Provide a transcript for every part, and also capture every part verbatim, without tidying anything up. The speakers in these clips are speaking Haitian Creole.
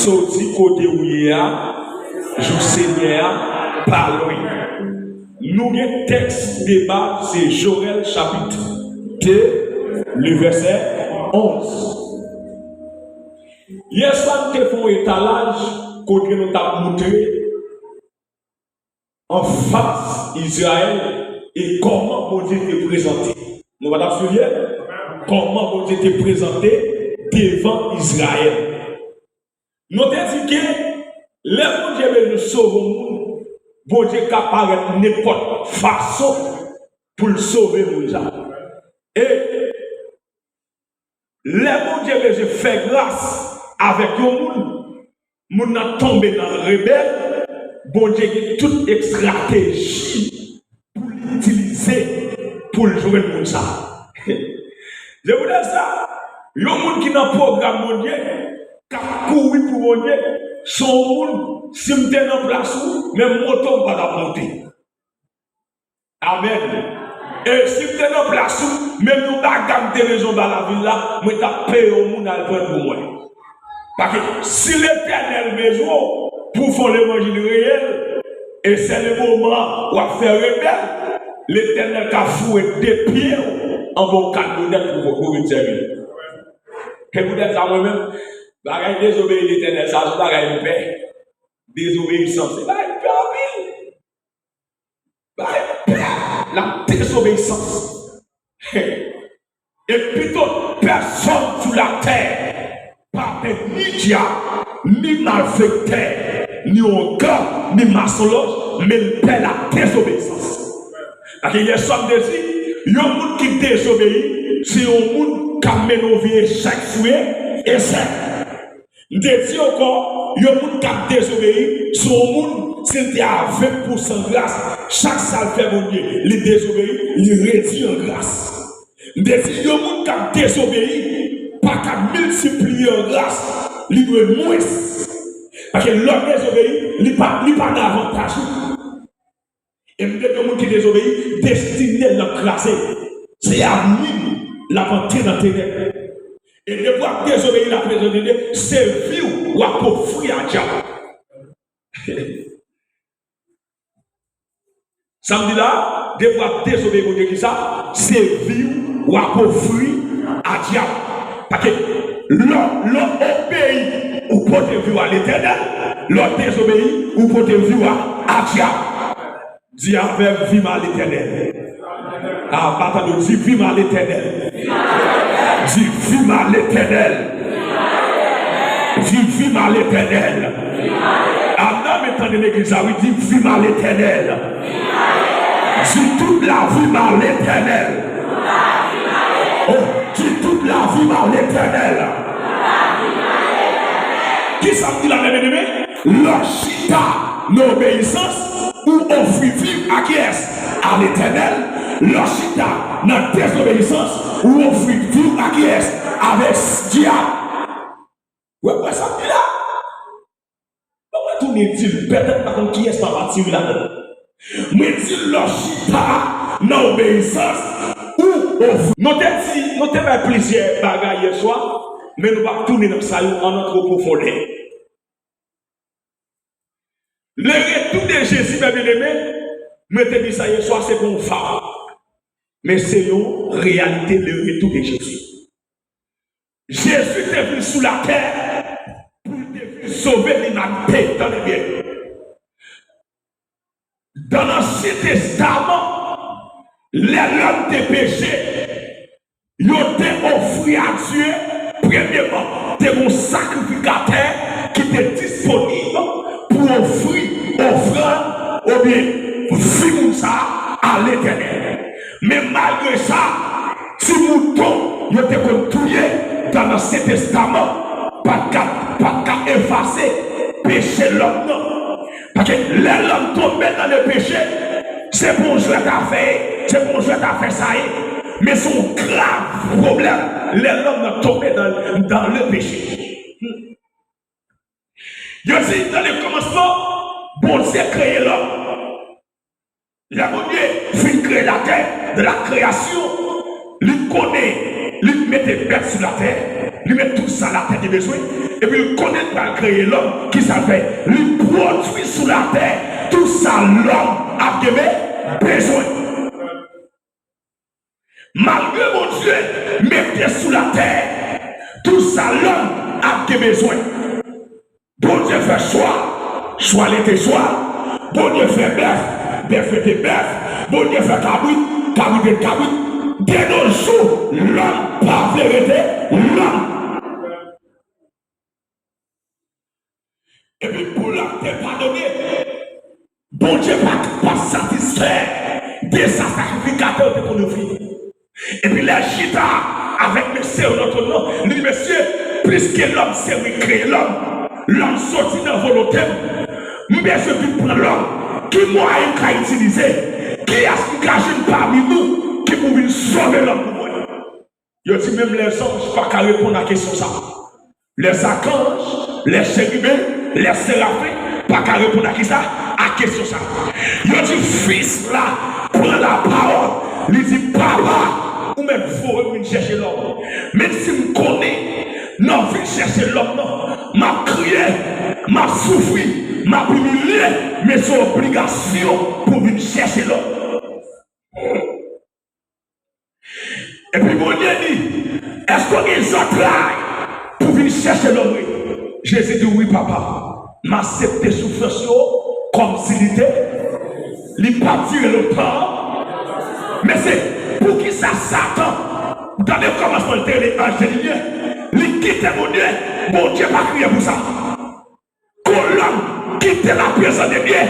Soti kote ou ye a, jou Senyè a pa lwen. Nou gen tèks de baz, se Joèl chapit de, le vèsè onz. Yè swa, n te fè yon etalaj kote nou t ap montre anfas Izrayèl e kòman Bondye te prezante. Nou pa t ap swiv yè? Kòman Bondye te prezante devan Izrayèl. Nou te di ke lè Bondye bezwen sove yon moun, Bondye ka parèt nenpòt fason pou l sove moun sa. E lè Bondye bezwen fè gras avèk yon moun, moun nan tonbe nan rebèl, Bondye gen tout estrateji pou l itilize pou l jwenn moun sa. Se poutèt sa, yon moun ki nan pwogram Bondye, k ap kouri pou Bondye, se yon moun, si m te nan plas ou, menm moto m pa t ap monte. Amèn. E si m te nan plas ou, menm yon baga m te bezwen ba lavil la, mwen t ap peye yon moun al pran l pou mwen. Paske si Letènèl bezwen w pou w fè yon levanjil reyèl, e se le moman w ap fè rebèl, Letènèl ka foure de pye w anba yon kamyonèt pou, pou vin sèvi l. Se poutèt sa, mwen menm, bagay dezobeyi Letènèl sa, se yon bagay m pè. Dezobeyisans, se bagay m pè anpil. Bay pè la dezobeyisans. E pito pèsonn sou latè pa beni dyab, ni malfektè, ni ougan, ni masonlòj, men l pè la dezobeyisans. Paske yè swa m te di, yon moun ki dezobeyi, se yon moun k ap mennen yon vi echèk sou echèk. M te di ankò, yon moun k ap dezobeyi, se yon moun, si l te a ven pousan gras, chak sa l fè Bondye, li dezobeyi, li redui an gras. M te di, yon moun k ap dezobeyi, pa ka miltipliye an gras, li dwe mwens. Paske lè w dezobeyi, li pa, li pa nan avantaj ou. E m te di yon moun ki dezobeyi, destine l ap kraze. Se avni l ap antre nan tenèb. E depi w ap dezobeyi, l ap prezante, se vi w w ap ofri a dyab. Sa m di la, depi w ap dezobeyi Bondye, kisa? Se vi w w ap ofri a dyab. Paske lè, lè w obeyi, ou pote vi w a Letènèl, lè w dezobeyi, ou pote vi w a, a dyab. Di avè m, vi m a Letènèl. A, pa tande w, di vi m a Letènèl. Di vi m a Letènèl. Di vi m a Letènèl. A, non, men tande legliz la, wi, di vi m a Letènèl. Di tout lavi m a Letènèl. Oh, di tout lavi m a Letènèl. Kisa m di la, byeneme? Lè w chita nan obeyisans, ou ofri vi w a kiyès? A Letènèl. Lè w chita nan dezobeyisans, ou ofri vi w a kiyès? Avèk dyab. Ou wè sa m di la? Bon, mwen tounen di l, petèt pa konn kiyès m ap atire ladan l. Mwen di l, lè w chita nan obeyisans, ou ofri. Nou te di, nou te bay plizyè bagay yè swa, men nou p ap tounen nan sa yo, ann antre o pwofondè. Le retour de Jésus, mes bien-aimés, mwen te di sa yè swa, se pa yon fab, men se yon reyalite, le retour de Jésus. Jezi te vin sou latè pou l te vin sove limanite. Tande byen. Dan Ansyen Testaman, lè lòm te peche, yo te ofri a Dye, premyeman, te gon sakrifikatè ki te disponib pou ofri ofrann oubyen vi moun sa a a Letènèl. Men malgre sa, ti mouton yo te konn touye dan Ansyen Testaman pa t ka, pa t ka efase peche lòm nan. Paske lè lòm tonbe nan le peche, se pa yon jwèt afè, se pa yon jwèt afè sa ye, men se yon grav pwoblèm lè lòm nan tonbe nan, dans le péché. Yo di, dans le commencement, Bondye kreye lòm. Lè Bondye fin kreye latè, dans la création, li konnen, li mete bèt sou latè, li met tout sa latè te bezwen, Epi l konnen l pral kreye lòm, kisa l fè? Li pwodui sou latè tou sa lòm ap gen be-, bezwen. Malgre Bondye mete sou latè tou sa lòm ap gen bezwen. Bondye fè chwa, chwa l ete chwa. Bondye fè bèf, bèf ete bèf. Bondye fè kabrit, kabrit ete kabrit. De nos jours, lòm pa vle rete lòm. Epi pou lòm te padone, Bondye pa, pa satisfè de sa sakrifikatè yo te konn ofri. Epi lè l chita avèk mesye yo nan twòn nan, li di, "Mesye, pliske lòm se mwen ki kreye lòm, lòm soti nan volonte m, m bezwen vin pran lòm. Ki mwayen m ka itilize? Kiyès m ka jwenn pami nou ki pou vin sove lòm pou mwen?" Yo di menm lèzanj pa ka reponn a kesyon sa. Lèzakanj, lècheriben, lèserafen pa ka reponn a kisa? A kesyon sa. Yo di Fis la pran lapawòl, li di, "Papa, ou mèt voye m vin chèche lòm. Menm si m konnen nan vin chèche lòm nan, m ap kriye, m ap soufri, m ap imilye, men se obligasyon pou vin chèche lòm." Epi Bondye di, "Èske w gen zantray pou vin chèche lòm vre?" Jezi di, "Wi, Papa, m aksepte soufrans yo kòmsi li te, li p ap dire lontan." Men se poukisa Satan, tande kòmansman l te rele anj de limyè, li kite Bondye, Bondye pa kriye pou sa. Kon lòm kite laprezans de Dye,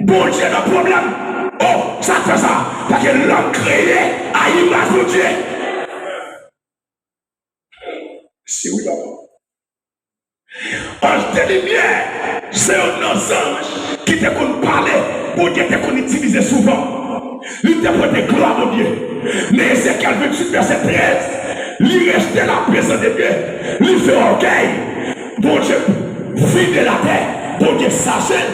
Bondye nan pwoblèm. O, sa k fè sa? Paske lòm kreye a imaj Bondye. Si wi, papa. Anj de limyè, se youn nan zanj ki te konn pale, Bondye te konn itilize souvan. Li te pote glwa Bondye. Men Ezekyèl venntuit, vèsè trèz, li rejte laprezans de Dye, li fè ògèy. Bondye vide latè, Bondye chache l.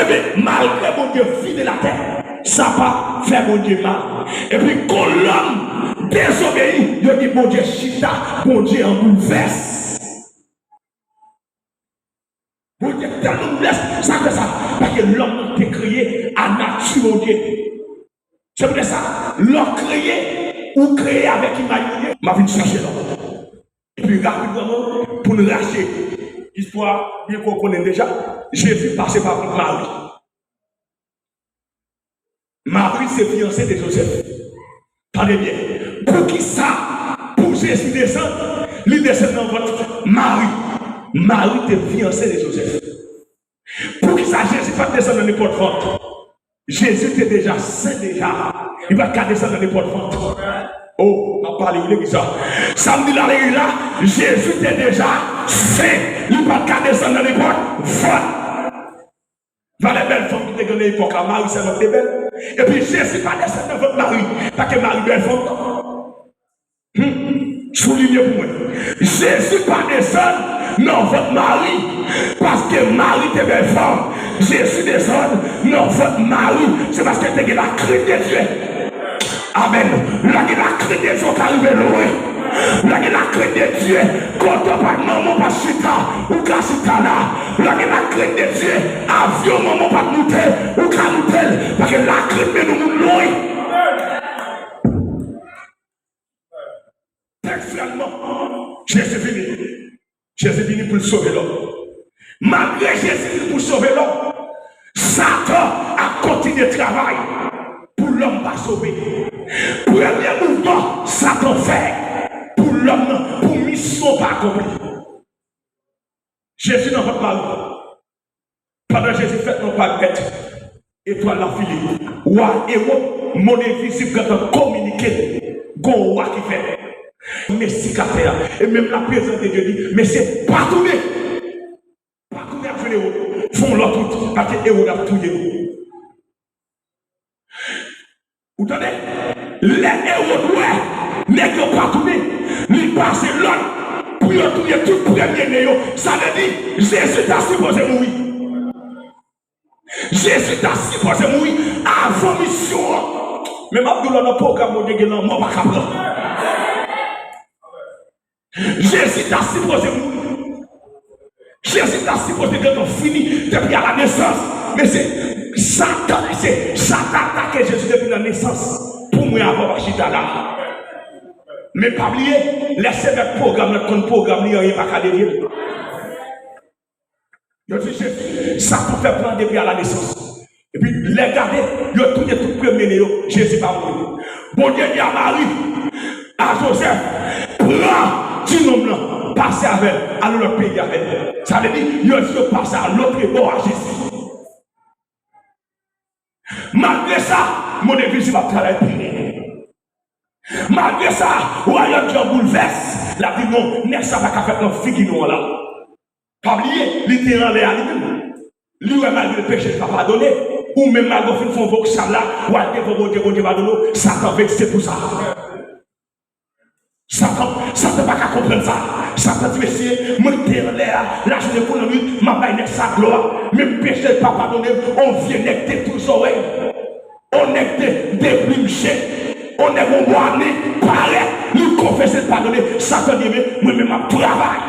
Ebyen, malgre Bondye vide latè, sa pa fè Bondye mal. Epi, kon lòm dezobeyi, yo di Bondye chita, Bondye an boulvès. Bondye tèlman boulvès, sa k fè sa? Paske lòm nan te kreye a nati Bondye. Se poutèt sa, lè w kreye, ou kreye avèk imaj Bondye. M ap vin chache lòm. Epi rapidman, pou n rache istwa byen ke w konnen deja, Jezi pase pa vant Mari. Mari se fiyanse de Jozèf. Tande byen. Poukisa pou Jezi desann, li desann nan vant Mari? Mari te fiyanse de Jozèf. Poukisa Jezi pa t desann nan nenpòt vant? Jezi te deja sen deja. Li pa t ka desann nan nenpòt vant. O, m ap pale wi legliz la. Sa m di la legliz la, Jezi te deja sen. Li pa t ka desann nan nenpòt vant. Valè bèl fanm ki te gen nan epòk la, Mari sèlman ki te bèl. Epi Jezi pa desann nan vant Mari, paske Mari bèl fanm. Hmm. Soulinye pou mwen. Jezi pa desann nan vant Mari, paske Mari te bèl fanm. Jezi desann nan vant Mari, se paske te gen lakrent de Dye. Amèn. Lè gen lakrent de Dye, w ka rive lwen. Lè gen lakrent de Dye, kote w pa t, manman w pa t chita, ou ka chita la. Lè gen lakrent de Dye, avyon manman w pa t moute, ou ka moute l. Paske lakrent mennen moun lwen. Tèks frèman, Jezi vini. Jezi vini pou l sove lòm. Malgre Jezi vini pou l sove lòm, Satan ap kontinye travay pou lòm pa sove. Premye mouvman Satan fè pou lòm nan, pou misyon pa akonpli. Jezi nan vant Mari. Pandan Jezi fèt nan pagèt, etwal la file. Wa Ewòd, monn envizib gentan kominike l. Gon wa ki fèt. Mesi k atè a. E menm laprezans de Dye di, mesye, pa tounen. Pa tounen ap jwenn Ewòd. Fè yon lòt wout, paske Ewòd ap touye nou. Ou tande? Lè Ewòd wè nèg yo pa tounen, li pase lòd pou yo touye tout premye ne yo. Sa vle di, Jezi ta sipoze mouri. Jezi ta sipoze mouri avan misyon an. Men m ap di w, lè w nan pwogram Bondye gen, lanmò pa ka pran. Jezi ta sipoze mouri. Jezi ta sipoze gentan fini depi a la nesans. Men se Satan, se Satan atake Jezi depi nan nesans. Pou mwen, avan w pa chita la. Men pa bliye, lè se mèt pwogram nan konn pwogram li, anyen pa ka devye l. Yo di Jezi, Satan fè plan depi a la nesans. Epi lè gade, yo touye tout premye ne yo, Jezi pa mouri. Bondye di a Mari, a Jozèf, pran ti nonm nan, pase avè l, ale lòt peyi avè l. Sa vle di, yo di yo pase a lòt bò a Jezi. Malgre sa, Bondye vizib ap travay pi byen. Malgre sa, wayòm Dye an boulvès, l ap di non, nèg sa pa ka fèt nan figi nou an la. Pa bliye, li te anlè a li menm. Li wè malgre peche l pa padone, ou menm malgre w fin fè yon voksal la, w al devan Bondye, Bondye padone w, Satan vekse pou sa. Satan, Satan pa ka konprann sa. Satan di, mesye, mwen te anlè a, lajounen kou lannwit, m ap bay nèg sa glwa, menm peche l pa padone m, on vye nèg te tou zòrèy, on nèg te deplim je, on nèg on bwa nen parèt, li konfese l padone, Satan di, men mwen menm m ap travay.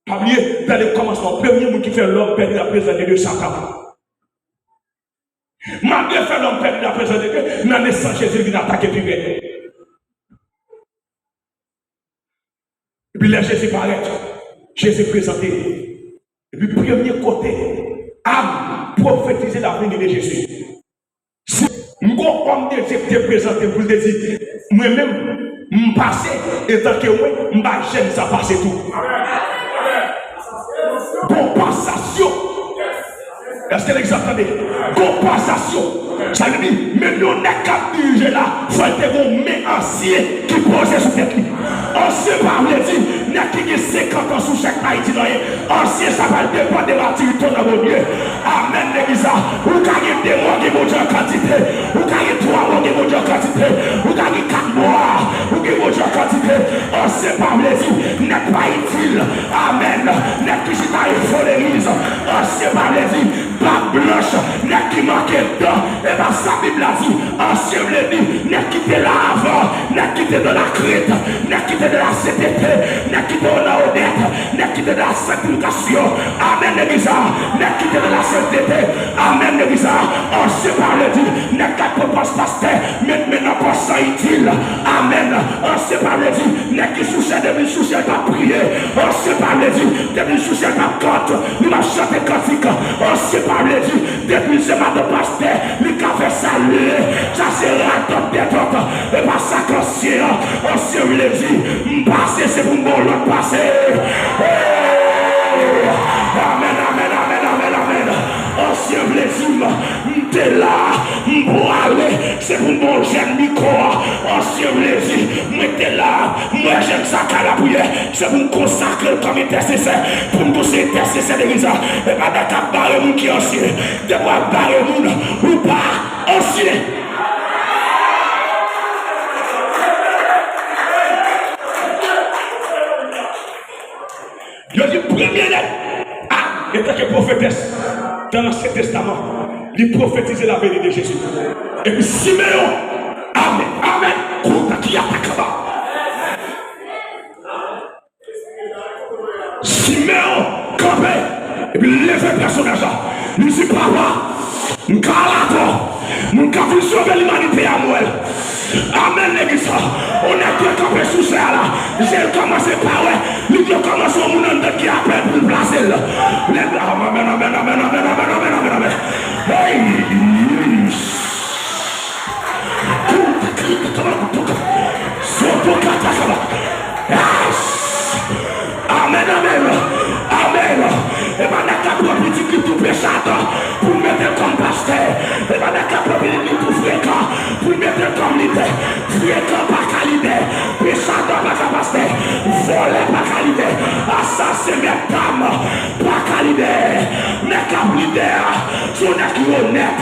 Pa bliye, gade kòmansman, premye moun ki fè lòm pèdi laprezans de Dye, Satan. Malgre fè lòm pèdi laprezans de Dye, nan nesans Jezi vin atake pi rèd. Epi lè Jezi parèt, Jezi prezante li. Epi premye kote, Ab pwofetize lavni de Jezi. Si m gon òm de Dye ki te prezante m pou l te di, mwen menm, m pase, etanke mwen, m bay jèn sa pase tou. Gon pasasyon. Èske n egzakte tande? Gon pasasyon. Sa vle di, menm yon nèg k ap dirije la, fò l te gon men ansyen ki poze sou tèt li. Ansyen pa vle di nèg ki gen senkant an sou chèk Ayiti nan ye. Ansyen sa pral depann de matirite w nan Bondye. Amèn, legliz la. Ou ka gen de mwa, gen Bondye an kantite. Ou ka gen twa mwa, gen Bondye an kantite. Ou ka gen kat mwa, ou gen Bondye an kantite. Ansyen pa vle di nèg pa itil. Amèn. Nèg ki chita e fo legliz. Ansyen pa vle di bab blanch, nèg ki manke dan. E pa sa Bib la di. Ansyen vle di nèg ki te la avan, nèg ki te dans la crainte, nèg ki te dans la sainteté, nèg ki te nan onèt, nèg ki te dans la sanctification. Amèn, legliz la. Nèg ki te dans la sainteté. Amèn, legliz la. Ansyen pa vle di nèg k ap pran pòs pastè, met men nan pòs san itil. Amèn. Ansyen pa vle di nèg ki sou chè, depi l sou chè l p ap priye. Ansyen pa vle di depi l sou chè l p ap kant, li p ap chante kantik. Ansyen pa vle di depi l se madan pastè, li ka fè sa l vle. Sa se radòt dèdòt. E pa sa k ansyen an. Ansyen vle di, m pase, se pou m ba w lòt pase. Hey! Amèn, amèn, amèn, amèn, amèn. Ansyen vle di, m, m te la, m prale, se pou m ba w jèn mikwo a. Ansyen vle di, mwen te la, m wè jèn sa ka lapriyè, se pou m konsakre l kòm entèsesè, pou m tou se entèsesè legliz la. E pa nèg k ap bare moun ki ansyen. Depi w ap bare moun, ou pa ansyen. Yo di premye nèg, a, etanke pwofetès, nan Ansyen Testaman, li pwofetize lavni de Jezi. Epi Simeyon, amèn, amèn, kouta ki atakaba. Simeyon kanpe, epi l leve pèsonaj la. Li di, papa, m ka al atò. Moun k ap vin sove limanite a, m wè l. Amèn, legliz la. On nèg te kanpe sou chè a la. Je l kòmanse pa wè. Li te kòmanse yon moun anndan ki apèl pou l plase l. Lè, amèn, amèn, amèn. Hey! Soto katakaba. Yes! Amèn, amèn, amèn. E pa nèg k ap pran pitit li tou pechad pou l mete l kòm pastè. E pa nèg k ap pran pitit li tou frekan pou l mete l kòm lidè. Frekan pa ka lidè. Pechad pa ka pastè. Vòlè pa ka lidè. Asasen mèt dam pa ka lidè. Nèg k ap lidè a, se yon nèg ki onèt.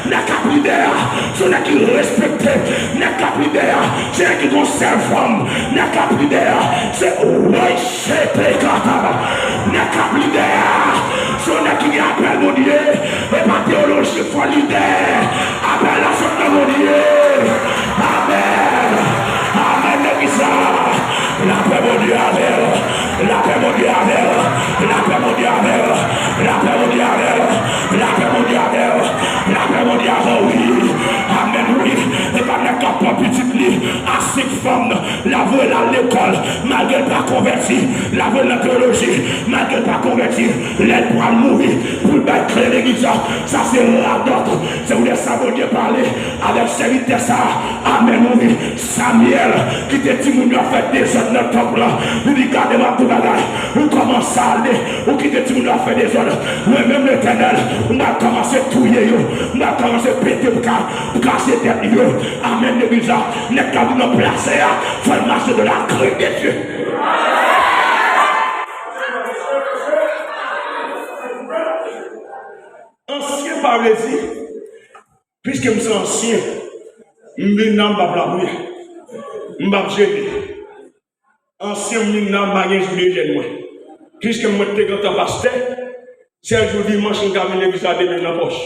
Nèg k ap lidè a, se yon nèg ki respekte. Nèg k ap lidè a, se nèg ki gon sèl fanm. Nèg k ap lidè a, se, woy, chete kataba. Nèg k ap lidè a, se yon nèg ki gen apèl Bondye. E pa teyoloji fò lidè. Apèl la sot nan Bondye. Amèn. Amèn, legliz la. Lapè Bondye avè w. Lapè Bondye avè w. Lapè Bondye Fanm nan, l ap voye l al lekòl, malgre l pa konvèti, l ap voye l nan teyoloji, malgre l pa konvèti, lè l pral mouri, pou l bay kle legliz la, sa se radòt. Se poutèt sa Bondye pale avèk sèvitè sa a. Amèn, wi. Samyèl kite timoun yo ap fè dezòd nan tanp lan. Li di, gade, m ap di bagay. Ou kòmanse ale, ou kite timoun yo ap fè dezòd. Mwen menm, Letènèl, m ap kòmanse touye yo. M ap kòmanse pete pou ka, pou kase tèt yo. Amèn, legliz la. Nèg k ap vin nan plas la, fò l mache dans la crainte de Dieu. Ansyen pa vle di, piske m se ansyen, m vin la, m p ap lapriyè. M p ap jene. Ansyen m vin la, m pa gen jou de jèn mwen. Piske mwen te gentan pastè, sèl jou dimanch m ka vin legliz la de men nan pòch.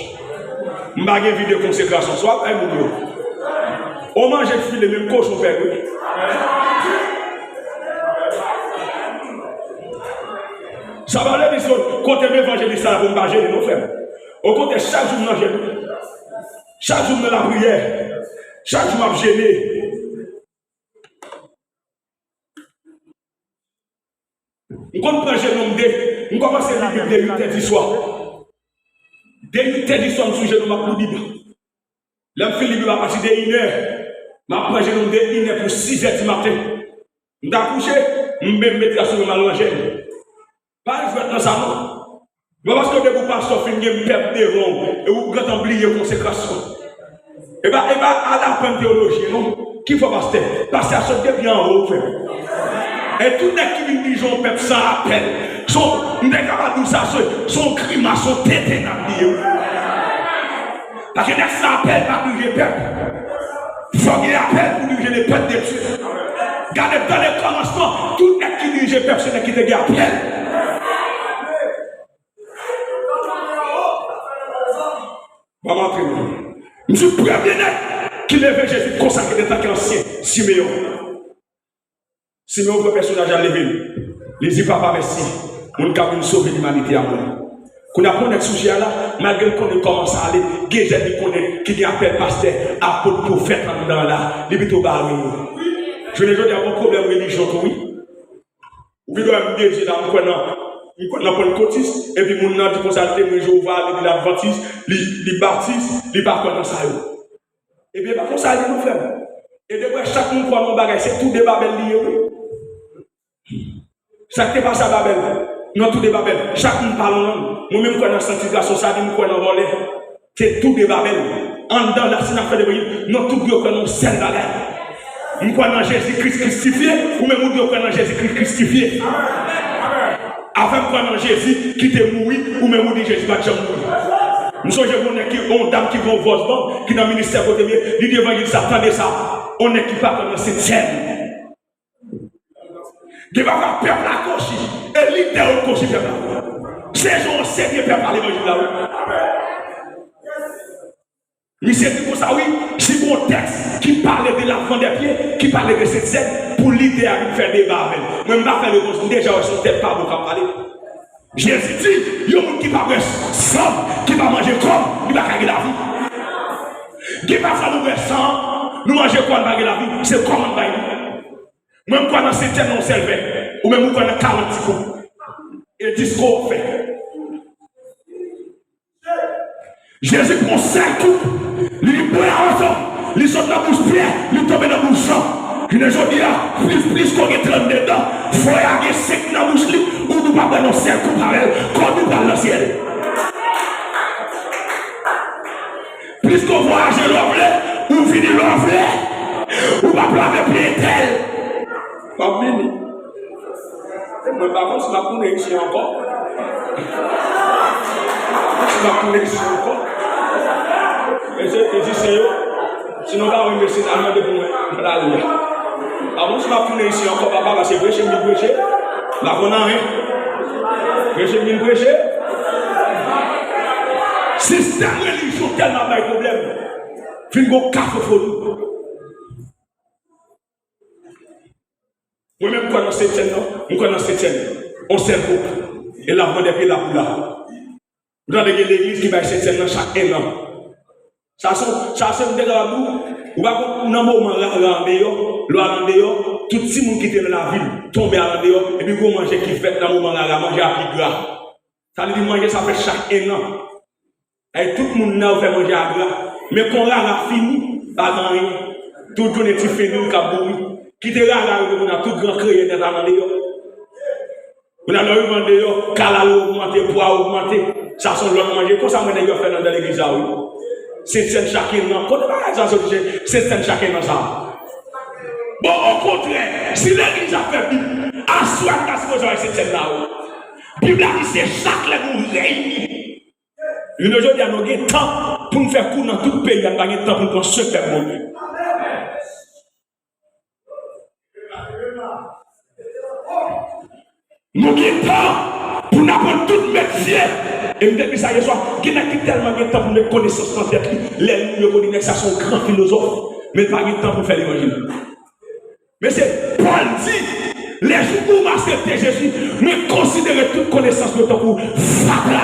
M pa gen vi de konsekrasyon. Sa w ap bay moun yo. On manje file, menm kochon pè wi. Sa pa vle di se kote m evanjelis la pou m pa jene non, frè m. Okontrè, chak jou m nan jèn. Chak jou m nan lapriyè. Chak jou m ap jene. M konn pran jenon m de, m kòmanse li Bib de uit è di swa. De uit è di swa, m sou jenon m ap li Bib. Lè m fin li Bib apati de inè, m ap pran jenon m de inè pou sizè di maten. M ta kouche, m menm mete asou m al nan jèn. Pa jwèt nan sa non. Bon, paske depi w pastè w fin gen pèp devan w, e ou gentan bliye konsekrasyon. E pa, e pa a lapenn teyolojyen non. Ki fò pastè? Pastè a sot depi anwo, frè. E tout nèg ki vin dirije yon pèp san apèl. Se yon, m te kapab di w sa, se, se yon grimas, se yon tenten n ap dirije wi. Paske nèg san apèl pa dirije pèp. Fò gen apèl pou dirije le peuple de Dieu. Gade, dans le commencement, tout nèg ki dirije pèp, se nèg ki te gen apèl. Ban m antre non. M di premye nèg ki leve Jezi konsa ki te tanke ansyen, Simeyon. Simeyon pran pèsonaj la leve l. Li di, Papa, mèsi. Moun k ap vin sove limanite a mwen. Kounye a pou nèg sou chè a la, malgre l konnen kòman sa ale, gen jèn li konnen ki gen apèl pastè, apot, pwofèt anndan la, li pito bare yo. Jounen jodi a, gon pwoblèm relijyon tou wi. Ou gen dwa m Dezye la, m kwè nan, m kwè nan pantkotis, epi moun nan di konsa l temwen Jewova, li di l advantis, li, li batis, li pa kwè nan sa yo. Ebyen, e pa konsa l ye non, frè m. E depi chak moun kwè nan yon bagay, se tou de Babèl li ye wi. Sa k te pase a Babèl, nan tou de Babèl, chak moun pale yon lang. Mwen menm m kwè nan sanktifikasyon, sa di m kwè nan vòlè. Se tou de Babèl. Anndan la, si n ap fè de bri, nou tout dwe kwè nan yon sèl bagay. M kwè nan Jezi Kris kristifye, ou menm ou dwe kwè nan Jezi Kris kristifye. Avè m kwè nan Jezi ki te mouri, ou menm ou di Jezi pa t janm mouri. M sonje gon nèg ki, yon dam ki gen yon vòs ban, ki nan ministè kote m ye, li di evanjelis la, tande sa, yon nèg ki pa kwè nan sentsèn. Gen pafwa pèp la kochi, e lidè yo kochi pèp la. Se jan w anseye pèp la levanjil la wi. Misye di konsa wi, si gon tèks ki pale de lavandèpye, ki pale de sentsèn, pou lidè a vin fè deba avè l. Mwen m pa fè repons, m deja wè se yon tèt pa bon k ap pale. Jezi di, yon moun ki pa bwè san m, ki pa manje kò m, li pa ka gen lavi. Gen pafwa nou bwè san an, nou manje kò n, pa gen lavi, se kò n bay li. Mwen m kwè nan sentsèn nan yon sèl vè, ou menm ou kwè nan karant ti kou. E disko w ap fè. Jezi pran yon sèl koup, li bwè ansanm, li sot nan bouch Pyè, li tonbe nan bouch Jan. Jounen jodi a, plis, plis ke w gen trannde dan, frè a gen senk nan bouch li, ou nou pa pran yon sèl koup avè l, kò nou pral nan syèl. Plis ke w vwayaje lè w vle, ou vini lè w vle, ou p ap lave pye etèl. W ap vini. Mwen pa konn si m ap tounen isi ankò. Si m ap tounen isi ankò. Mesye, e di se yo. Si nou pa wè mesye, al mande pou mwen. Mwen ale. Pa konn si m ap tounen isi ankò, papa, paske preche m vin preche. M pa konn anyen. Preche m vin preche. Sistèm relijyon tèlman bay pwoblèm. Fin gon kafofoni. Mwen menm, m kwè nan sentsèn nan, m kwè nan sentsèn. On sèl koup. E lavandèpye la pou la. Ou tande gen legliz ki bay sentsèn nan chak en an. Sa se, sa se m te kapab di w, ou pa konn nan moman rara andeyò, lè w al andeyò, tout timoun ki te nan lavil tonbe al andeyò, epi gwo manje ki fèt nan moman rara, manje a pi gra. Sa vle di manje sa fèt chak enn an. Ay, tout moun nan yo fè manje a gra. Men kon rara fini, pa gen anyen. Tout jounen ti fennil k ap bouri. Kite rara yo, kounye a tout gran kreyè nèt al andeyò. Kounye a lè yo rive andeyò, kalalou ogmante, pwa ogmante. Sa se yon lòt manje. Konsa mwen nèg yo fè nan legliz la, wi. Sentsèn chak enn an. Kote bagay sa soti, sentsèn chak enn an sa? Bon, okontrè, si legliz la fè Bib, aswè a n ta sipoze bay sentsèn la, wi. Bib la di se chak lè nou reyini. Jounen jodi a, nou gen tan pou n fè kou nan tout peyi a, n pa gen tan pou n pran sekrè Bondye. Nou gen tan pou n aprann tout metye. E m te di sa yè swa, gen nèg ki tèlman gen tan pou met konesans nan tèt li, lè l rive kote nèg sa se yon gran filozòf, men l pa gen tan pou l fè levanjil. Mesye, Pòl di, lè jou ou m aksepte Jezi, mwen konsidere tout konesans mwen tankou fatra.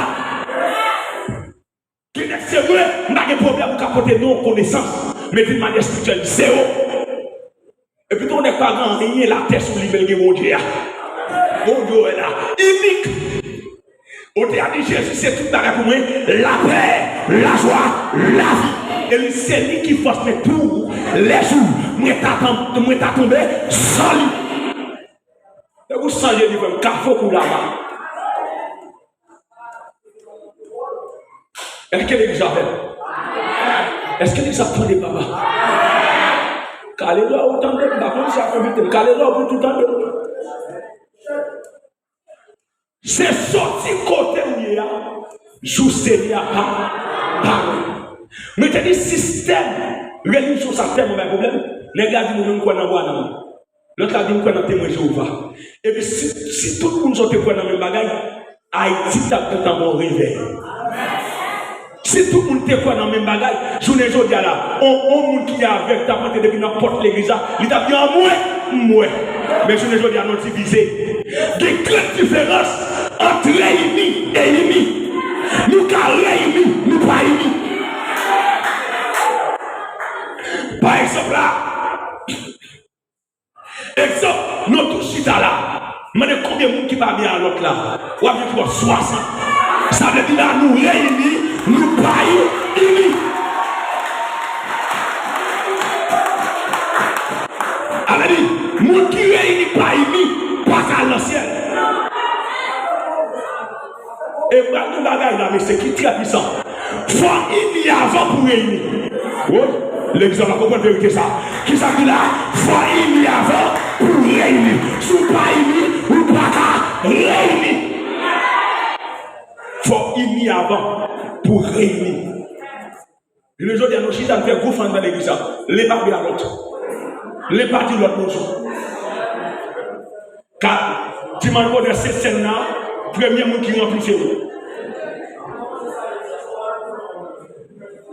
Gen nèg se vre, m pa gen pwoblèm ou ka pote non konesans, men d'une manière spirituelle, zewo. Epi tou, nèg pa gen anyen latè sou li, men l gen Bondye a. Bondye w wè la, inik. Bondye a di, Jezi se tout bagay pou mwen, lapè, lajwa, lavi. E li se li ki fòs mwen tou lè jou mwen ta tan-, mwen ta tonbe san li. Lè ou san Jezi, frè m, kafou kou laba. Èske legliz la fèt? Èske legliz la tande papa? Kale dwa ou tande m, pa konn si ap envite m. Kale dwa ou pou tou tande m. Se soti kote ou ye a, jou Senyè a pa parèt. Mwen te di sistèm relijyon sa tèlman bay pwoblèm. Nèg la di mwen menm kwè nan Branham. Lòt la di m kwè nan Temwen Jewova. Epi si, si tout moun sa yo te kwè nan menm bagay, Ayiti t ap gentan gon revèy. Si tout moun te kwè nan menm bagay, jounen jodi a la, on, on moun ki avèg t ap antre depi nan pòt legliz la, li t ap di, anmwe, m wè. Men jounen jodi a, nou divize. Gen gran diferans ant reyini e ini. Nou ka reyini, nou pa ini. Pa egzanp la, egzanp, nou tou chita la. Mande konbyen moun ki pa byen a lòt la. W ap jwenn twò swasant. Sa vle di la nou reyini, nou pa ini. Sa vle di, moun ki reyini pa ini, pa ka al nan syèl. E m pral di yon bagay la, mesye, ki trè pwisan. Fò ini avan pou reyini. Woy, legliz la pa konprann verite sa. Kisa ki la? Fò ini avan pou reyini. Si w pa ini, ou pa ka reyini. Fò ini avan pou reyini. Jounen jodi a, nou chita, n fè gwo fann nan legliz la. Len pa byen a lòt. Len pa di lòt bonjou. Ka, dimanch bonè, se sèn nan, premye moun ki ranpli se ou.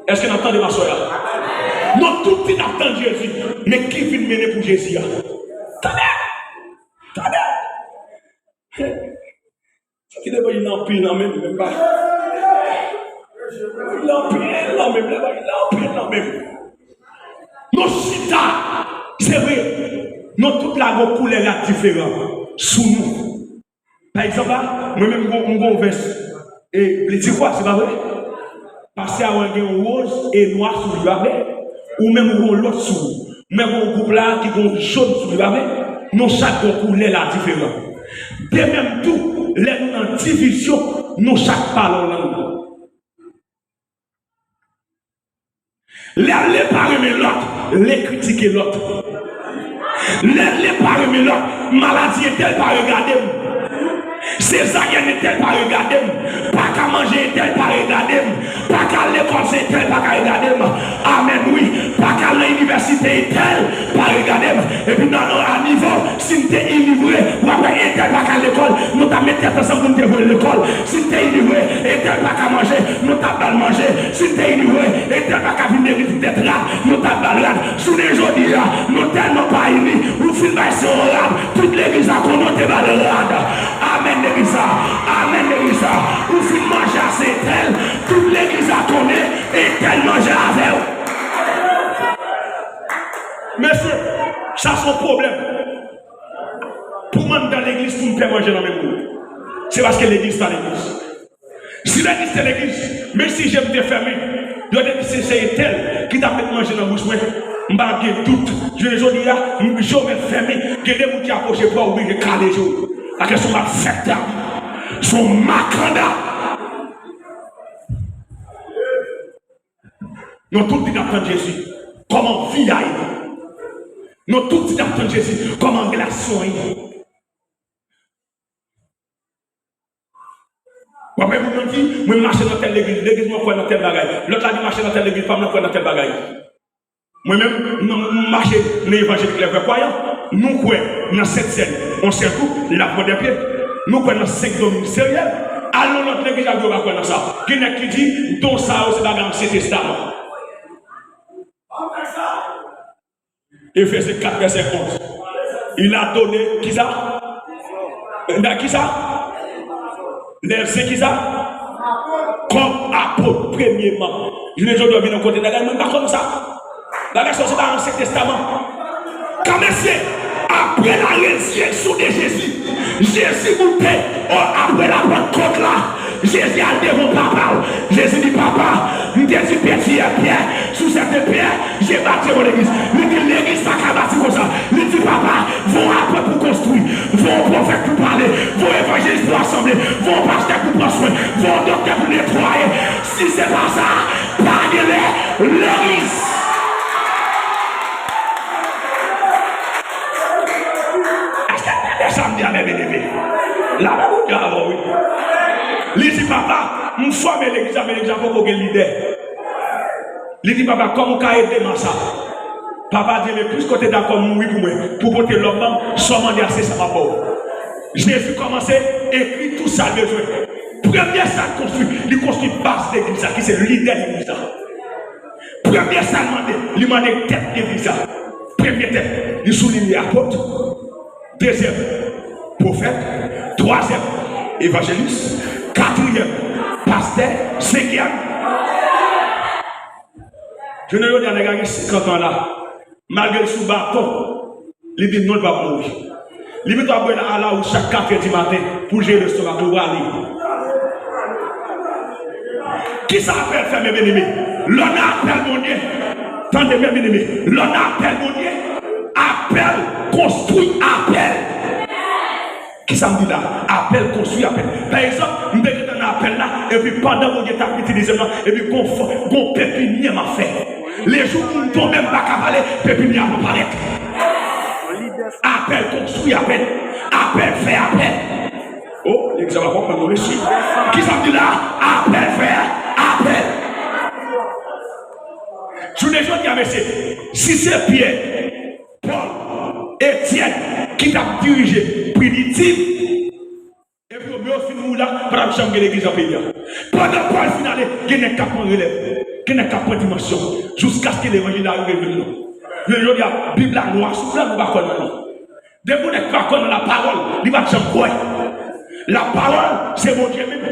Èske n ap tande m aswè a? Nou tout di n ap tann Jezi, men ki vin mennen pou Jezi a? Tande! Tande! Sa ki levanjil la anpil nan men m, menm pa. Levanjil la anpil nan men m, levanjil la anpil nan men m. Nou chita, se vre, nou tout la gon koulè rad diferan sou nou. Pa egzanp la, mwen menm m gon, m gon vès, e li tigwa, se pa vre? Pastè Aaron gen yon woz e nwa sou li, pa vre? Ou menm ou gen yon lòt sou ou. Mwen gen yon gwoup la ki gen yon jòn sou li, pa vre? Nou chak gen yon koulè la diferan. De menm tou, lè nou nan divizyon, nou chak pale yon lang. Lè len pa renmen lòt, len kritike lòt. Lè len pa renmen lòt, maladi entèl pa regade m. Sezaryèn entèl pa regade m. Pa ka manje entèl pa regade m. Pa ka al lekòl se entèl pa ka regade m. Amèn wi. Pa ka al nan inivèsite entèl pa regade m. Epi nan, a nivo, si m te ini vre, w ap wè entèl pa ka al lekòl, nou t ap met tèt ansanm pou n te voye l lekòl. Si n te ini vre, entèl pa ka manje, nou t ap ba l manje. Si n te ini vre, entèl pa ka vin legliz, tèt rad, nou t ap ba l rad. Jounen jodi a, nou tèlman pa ini, ou fin bay se yon rad, tout legliz la konnen w te ba l rad. Amèn legliz la, amèn legliz la. Ou fin manje a se entèl, tout legliz la konnen entèl manje avè w. manje nan men moun. Se paske legliz pa legliz. Si legliz te legliz, menm si je m te fèmen, yo te di se, se entèl ki t ap met manje nan bouch mwen, m pa gen dout. Jounen jodi a, m, je w mèt fèmen, gen de moun ki apwoche pran, ou oblije kale je w. Paske se yon malfèktè, se yon makanda. Nou tout di n ap tann Jezi. Kòman vi a ye? Nou tout di n ap tann Jezi. Kòman relasyon an ye? W ap wè moun nan di, mwen mache nan tèl legliz, legliz mwen kwè nan tèl bagay. Lòt la di mache nan tèl legliz, pa m nan kwè nan tèl bagay. Mwen menm, m, m mache nan evanjelik lè vrè kwayan. Nou kwè nan Sent Sèn, yon sèl kou, lavman dè pye. Nou kwè nan senk don ministeryèl. Al nan lòt legliz, al di yo pa kwè nan sa. Gen nèg ki di, don sa yo se bagay Ansyen Testaman. Efézyen kat vèsè onz. Il a donné, kisa? Nan kisa? Lève kisa? Kòm apot, premyeman. Jounen jodi a, vin yon kote, nèg la, mwen pa konn sa. Bagay sa, se pa Ansyen Testaman. Kan mesye, apre la résurrection de Jésus, Jezi moute, o, apre la Pantkòt la, Jezi al devan Papa l. Jezi di, Papa, m te di Pyè, Pyè, sou cette pierre, je bâtirai mon église. Li di, legliz pa ka bati konsa. Li di, Papa, voye yon apot pou konstwi, voye yon pwofèt pou pale, voye yon evanjelis pou asanble, voye yon pastè pou pran swen, voye yon doktè pou netwaye. Si se pa sa, pa gen legliz. Èske n tande sa m di a, mè byeneme? Lamen Bondye avè w, wi. Li di, Papa, m fòme legliz la, men legliz la poko gen lidè. Li di, Papa, kòman w ka ede m a sa? Papa di, men piske w te dakò mouri pou mwen, pou pote lòm ban m, sa w mande a, se sa m ap ba w. Jezi kòmanse ekri tout sa l bezwen. Premye sa l konstwi, li konstwi baz legliz la, ki se lidè legliz la. Premye sa l mande, li mande tèt legliz la. Premye tèt, li souliye apot. Dezyèm, pwofèt. Twazyèm, evanjelis. Katriyèm, pastè. Senkyèm, jounen jodi a, nèg la gen senkant an la. Malgre l sou baton, li di non, l p ap mouri. Li pito ap bwè alawous chak katrè di maten pou l jere lestomak li, ou prale. Kisa apèl fè, mè byeneme? Lè w nan apèl Bondye, tande, mè byeneme, lè w nan apèl Bondye, apèl konstwi apèl. Kisa m di la? Apèl konstwi apèl. Pa egzanp, m te gentan nan apèl la, epi pandan Bondye t ap itilize m nan, epi gon fò, gon pepinyè m ap fè. Lejou moun tonbe, m pa ka pale, pepinyè a pa parèt. Apèl konstwi apèl. Apèl fè apèl. O, legliz la pa konprann non, mesye. Kisa m di la? Apèl fè apèl. Jounen jodi a, mesye, si se Pyè, Pòl, Etyèn ki t ap dirije primitif, epi yo, yo fin mouri la, pa t ap janm gen legliz nan peyi a. Pandan Pòl fin ale, gen nèg k ap pran relèv, gen nèg k ap pran dimansyon, jiskaske levanjil la rive jwenn nou. Jodi a, Bib la nwa sou blan, nou pa kwè nan li. Depi yon nèg pa kwè nan lapawòl, li pa t janm kwè. Lapawòl, se Bondye menm.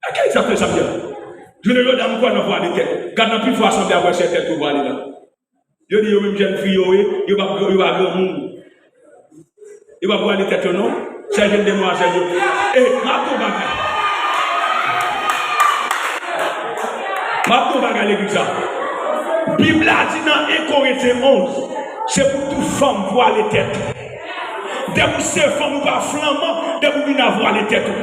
Èske egzakte sa m di a? Jounen jodi a, m kwè nan vwale tèt. Gad nan pifò asanble a, w wè se tèt yo vwale la. Yo di yo menm jèn fi yo ye, yo p ap, yo pa granmoun. Yo p ap vwale tèt yo non. Sèl jèn demwazèl yo. E, m ap di w bagay. M ap di w bagay legliz la. Bib la di nan en Korentyen onz, se pou tout fanm vwale tèt. Depi w se fanm, ou pa flanman, depi w vin a vwale tèt ou.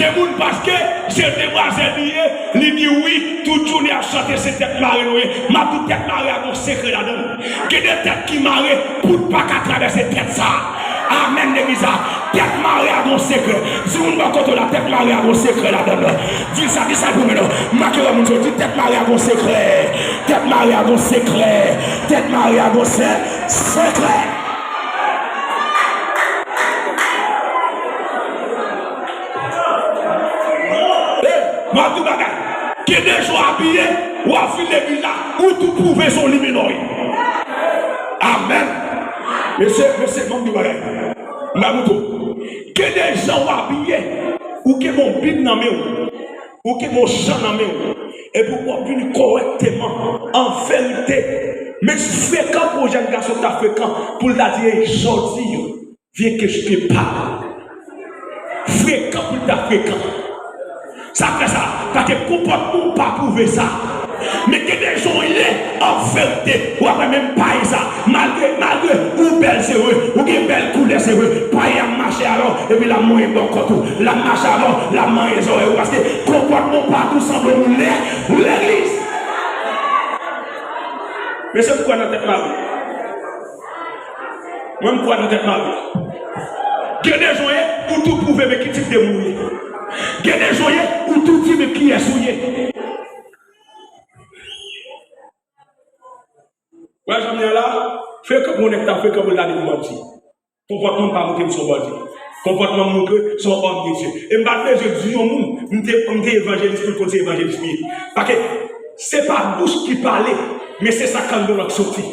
Gen moun paske se demwazèl li ye, li di wi, tout jounen ap chante se tèt mare nou ye. M ap di w tèt mare a gon sekrè ladan l. Gen de tèt ki mare, poud pa ka travèse tèt sa. Amèn legliz la. Tèt mare a gon sekrè. Di moun bò kote w la, tèt mare a gon sekrè ladan l. Di l sa, di sa pou mwen non. M manke wè moun sa yo di tèt mare a gon sekrè. Tèt mare a gon sekrè. Tèt mare a gon se, sekrè. Ey, m ap di w bagay. Gen de jan w abiye, w ap vin legliz la, ou tou pwouve se yon limenò w ye. Amèn. Mesye, mesye, ban m di w bagay. M ba nou tou. Gen de jan w abiye, ou gen yon Bib nan men w, ou gen yon chan nan men w, Epi w ap vini kòrèkteman, an verite. Men si frekan pou yon jèn gason ta frekan, pou l ta di, "Ey, sa w di yo, vye ke je te parle." Frekan pou l ta frekan. Sa fè sa, paske konpòtman w pa pwouve sa. Men gen de jan w ye, an verite, w ap wè menm pay sa. Malgre, malgre, ou bèl, se vre, ou gen bèl koulè, se vre, pay ap mache avè w, epi l ap manyen bò kòt ou, l ap mache avè w, l ap manyen zòrèy ou, paske konpòtman w pa tou sanble ou lè, ou legliz. Mesye, m kwè nan tèt mari. Mwen, m kwè nan tèt mari. Gen de jan w ye, ou tou pwouve men ki tip de moun ou ye. Gen de jan w ye, ou tou di men kiyès ou ye. Wè, jan m ye la, frekan pou yon nèg ta frekan pou l ta di m bandi. Konpòtman m pa montre m se yon bandi. Konpòtman m montre se yon òm de Dye. E m pa t bezwen di yon moun, m te, m te evanjelis pou l konn se evanjelis m ye. Paske se pa bouch ki pale, men se sa k anndan w k soti.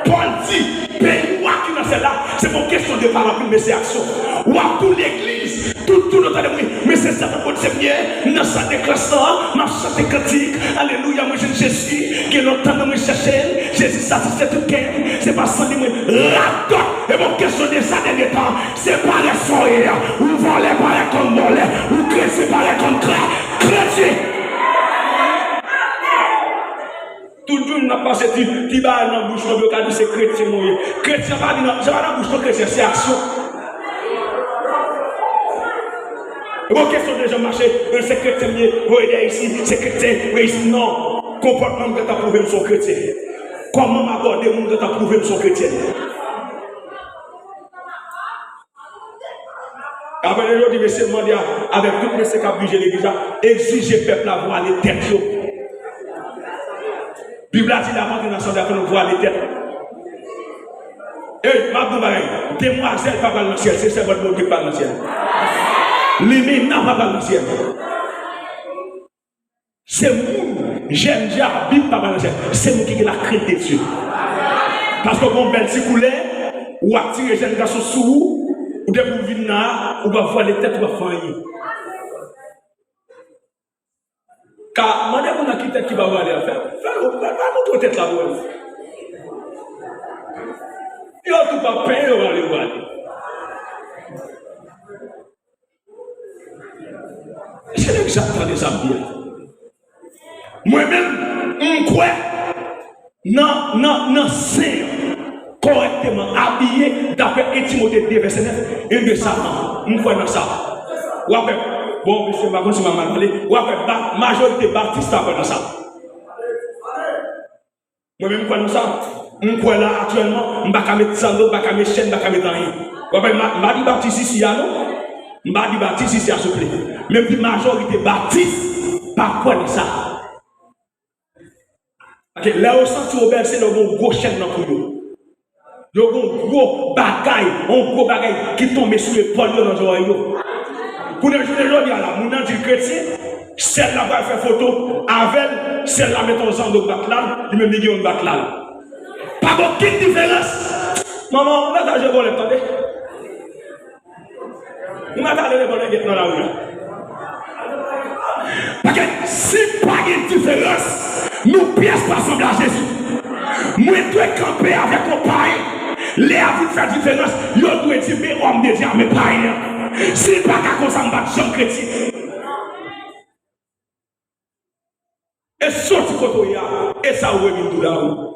Pòl di, peyi w a ki nan syèl la, se pa yon kesyon de pale anpil, men se aksyon. W ap tou legliz, tout, tout lontan de mwen, men se sa k ap pote m ye, nan sal de klas lan, m ap chante kantik, alelouya, mwen jwenn Jezi, gen lontan nan mwen chèche l, Jezi satisfè tout kè m, se pa san li mwen radòt, e pa yon kesyon de sa dènye tan, se parèt sa w ye a, ou vòlè parèt kòm vòlè, ou kretyen parèt kòm krè, kretyen. Tout jou n ap pase ti, ti bagay nan bouch nou, yo ka di se kretyen nou ye. Kretyen pa vin nan, se pa nan bouch non kretyen, se aksyon. E bon kesyon de jan mache, se kretyen m ye, voye dèyè isi, se kretyen, voye isi, non. Konpòtman m gentan pwouve m se yon kretyen. Kòman m abòde moun gentan pwouve m se yon kretyen. Apre yo di mesye mande a, avèk tout mesye k ap dirije legliz la, egzije pèp la vwale tèt yo. Bib la di lè w ap antre nan asanble a, fò nou vwale tèt. Ey, m ap di w bagay, demwazèl pa pral nan syèl, se sèvant Bondye k pral nan syèl. Limena pa pral nan syèl. Se moun, jèn djabib pa pral nan syèl. Se moun ki gen lakrent de Dye. Paske w gen yon bèl ti koulè, w ap tire jèn gason sou ou, ou depi w vin la, ou p ap vwale tèt, ou p ap fè anyen. Ka mande moun nan ki tèt ki pa vwale a, fè, fè, fè, fè montre tèt la pou wè. Yo tou p ap penyen, yo vwale, yo vwale. Se nèg sa k tande sa m di a. Mwen menm, m kwè nan, nan, nan sen an, kòrèkteman abiye, daprè en Timote de vèsè nèf, en de sa, m kwè nan sa. W ap wè, bon, mesye, m pa konn si m ap mal pale, w ap wè ba-, majorite batis ta kwè nan sa. Mwen menm, m kwè nan sa. M kwè la aktyèlman, m pa ka met sandal, m pa ka met chèn, m pa ka met anyen. W ap wè, m pa, m pa di batis isi a, non. M pa di batis isi a, souple. Men m di majorite batis pa kwè nan sa. Paske lè yo santi yo bèl, se lè yo gen yon gwo chèn nan kou yo. Yo gen yon gwo bagay, yon gwo bagay ki tonbe sou epòl yo nan zòrèy yo. Kounye a jounen jodi a la, moun nan di l kretyen, sè l la pral fè foto avè l, sè l la met yon zanno bat la, li menm li gen yon bat la. Pa gen okenn diferans. Manman, ou nan taje bòlèt, tande. Ou mèt ale devan nèg nan lari a. Paske si pa gen diferans, nou pyès pa sanble a Jezi. Mwen dwe kanpe avèk yon payen. Lè a vin fè diferans, yo dwe di, men òm de Dye a, men payen an. Si l pa ka konsa, m pa t janm kretyen. E soti kote w ye a, e sa ou vle vin tou la ou.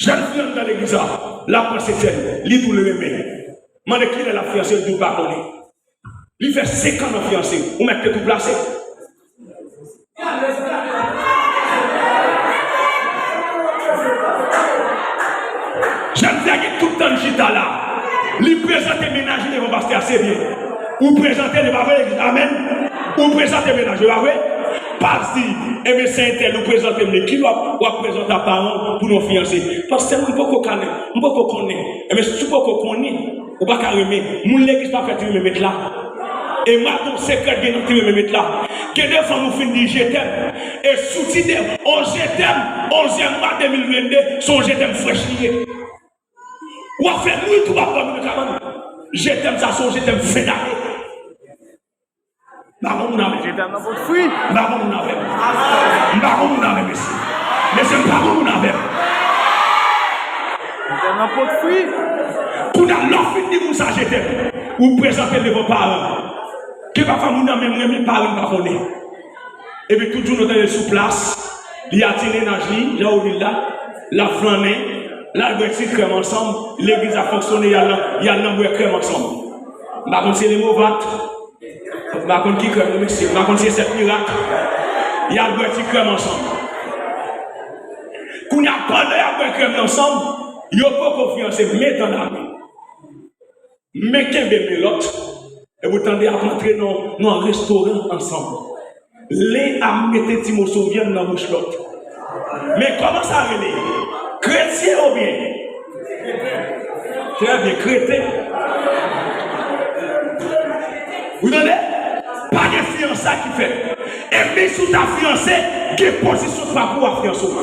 Jèn fi anndan legliz la, l ap pran Setyèn, li di w l renmen. Mande kilè l ap fiyanse, li di w pa konnen. Li fè senk an nan fiyanse, ou mèt te tou plase. Jèn fi a gen tout tan l chita la. Li prezante mennaj li devan pastè a, se byen. Ou prezante li, pa vre, legliz, amèn. Ou prezante mennaj li, pa vre. Pas di, enben se entèl ou prezante m li. Kilè w ap, w ap prezante a paran w pou nou fiyanse? Pastè, mwen poko konnen. Mwen poko konnen. Enben si w poko konnen, ou pa ka renmen. Moun legliz pa fè ti renmen met la. E m ap di w sekrè, gen nan ti renmen met la. Gen de fanm ou fin di je t'aime. E sou ti de, on je t'aime, onzyèm mwa de mil vennde, se on je t'aime frèch li ye. W ap fè nwit ou p ap dòmi nan kabann. Je t'aime sa se yon je t'aime fen dane. M pa gon moun avè m. Je t'aime nan pot fri. M pa gon moun avè m. M pa gon moun avè m, mesye. Mesye, m pa gon moun avè m. Je t'aime nan pot fri. Kounye a, lè w fin di moun sa je t'aime, ou prezante l devan paran. Ke pafwa moun nan menm renmen paran l pa konnen. Epi tout jounen w tande l sou plas, li atire naj li, jan w di l la, l ap flannen, l al bwè ti krèm ansanm, legliz ap fonksyone, y al nan, y al nan bwè krèm ansanm. M pa konn si se Lemovat, m pa konn ki krèm non, mesye, m pa konn si se Sèt Mirak. Y al bwè ti krèm ansanm. Kounye a, pandan y ap bwè krèm nan ansanm, yo poko fiyanse, men tande a men. Men kenbe men lòt, epi w tande y ap antre nan, nan restoran ansanm. Len ap mete ti moso vyann nan bouch lòt. Men kòman sa rele? Kretyen oubyen? Trè byen, kreten. Ou tande? Pa gen fiyansay ki fèt. Epi si w ta fiyanse, gen pozisyon pa pou w ap fiyanse w.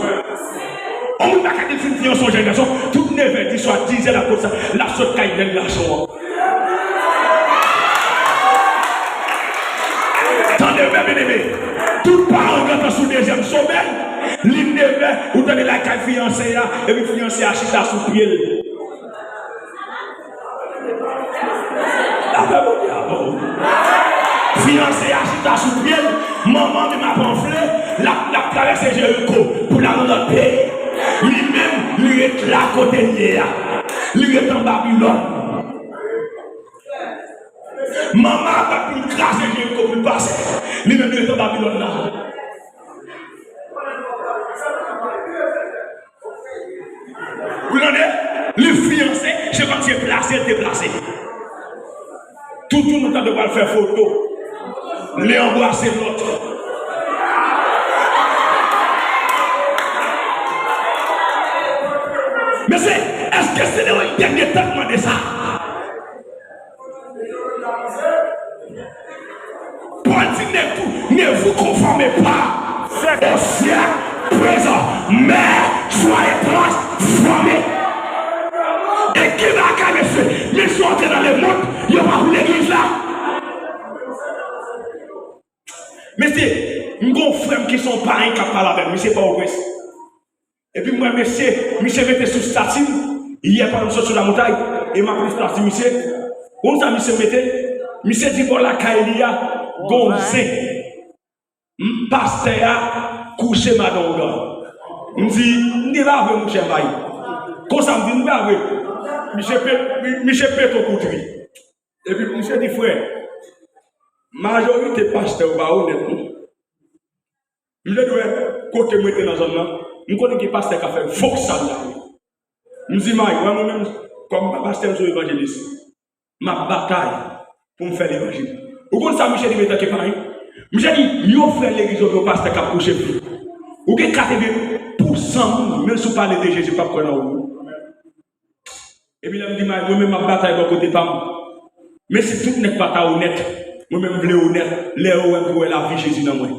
On moun pa ka di l fin fiyanse yon jèn gason, tout nevè di swa dizè l ap konn sa, l ap sot kay jèn gason an. Tande byen, byeneme. Tout paran gentan sou dezyèm somèy, li nevè, ou tande lakay fiyanse a, epi fiyanse a chita sou pye l. Lapè Bondye avè w. Fiyanse a chita sou pye l, manman menm ap anfle, l ap, l ap travèse Jeriko pou l al nan lòt peyi. Li menm, li ret la kote l ye a. Li ret an Babilòn. Manman ap bat pou l kraze Jeriko pou l pase. Li menm, li ret an Babilòn la. Ou tande? Li fiyanse, se kòmsi se plase l te plase. Tout jounen nou tande pral fè foto. Len anbrase lòt. Mesye, èske se nan yon dènye tan k mande sa? Pòl di, ne vous, ne vous conformez pas au siècle présent, mais soyez transformés. E ki bagay, mesye? Mesye, antre nan lemonn, yo pa pou legliz la. Mesye, m gon frè m ki se yon payen k ap pale avè m, misye Pòtoprens. Epi m wè mesye, misye mete sou stati l, yè pandan m sot sou lamontay, e m ap li stati misye. Ou konn sa misye mete? Misye di bò lakay li a, gon zen. M, pastè a kouche madan ongan. M di, m di pa vre, monchè, bay. Konsa m di, m di pa vre. Misye pe-, mi-, misye pete yon kout ri. Epi misye di, frè, majorite pastè yo pa onèt, non. M te dwe kote mwen te nan zòn nan, m konnen gen pastè k ap fè voksal la. M di, may, wè mwen menm, kòm m pa pastè, m se yon evanjelis. M ap batay pou m fè levanjil. Ou konn sa misye di m etanke payen? Misye di, yon frè legliz ou, yon pastè k ap kouche fi. Ou gen katreven pousan moun, menm si w pale de Jezi, p ap kwè nan ou. Epi lè m di, may, mwen menm m ap batay bò kote pa m. Men si tout nèg pa ta onèt, mwen menm m vle onèt, lè yo wè m pou wè lavi Jezi nan mwen.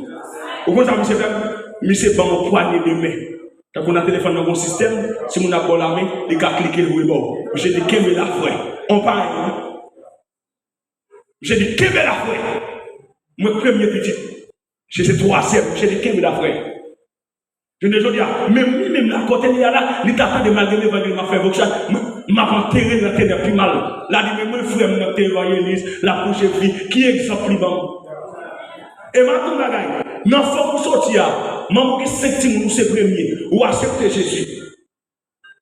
Ou konn sa misye fè m? Misye ban m yon pwanye de men. Tankou nan telefòn nan gon sistèm, si moun ap ba w lamen, li ka klike l voye ba w. Misye di, kenbe la, frè. On payen, wi. Misye di, kenbe la, frè. Mwen premye pitit. Misye se twazyèm. Misye di, kenbe la, frè. Jounen jodi a, menm li menm la, kote li ye a la, li ta tande malgre levanjil m ap fè voksal, mwen, m ap antere l nan tenèb pi mal. L a di, men mwen frè m nan te evanjelis, l ap kouche fi, ki egzanp li ban m? E m ap di w yon bagay, nan fanmi w soti a, manman w gen senk timoun, ou se premye, ou aksepte Jezi.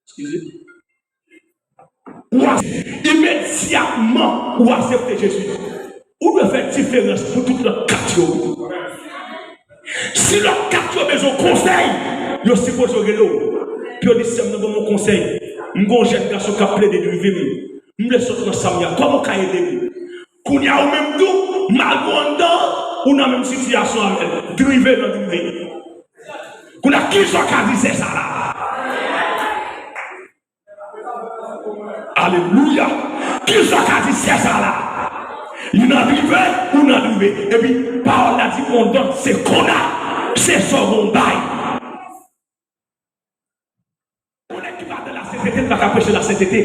Eskize. Ou a-, imedyatman, ou aksepte Jezi. Ou dwe fè diferans pou tout lòt kat yo. Si lòt kat yo bezwen konsèy, yo sipoze rele w. Pou yo di, sè m nan ban m yon konsèy. M gon jèn gason k ap plede drive m. M vle sot nan sa m ye a. Kòman w ka ede m? Kounye a ou menm tou, malgre w anndan, ou nan menm sitiyasyon avè l. Drive nan drive. Kounye a, kisa w ka di sè sa la? Alelouya! Kisa w ka di sè sa la? Li nan drive, ou nan drive. Epi, pawòl la di, on dòt se kona, se sa w gon bay. Yon nèg ki pa nan lasentete, li pa ka preche lasentete.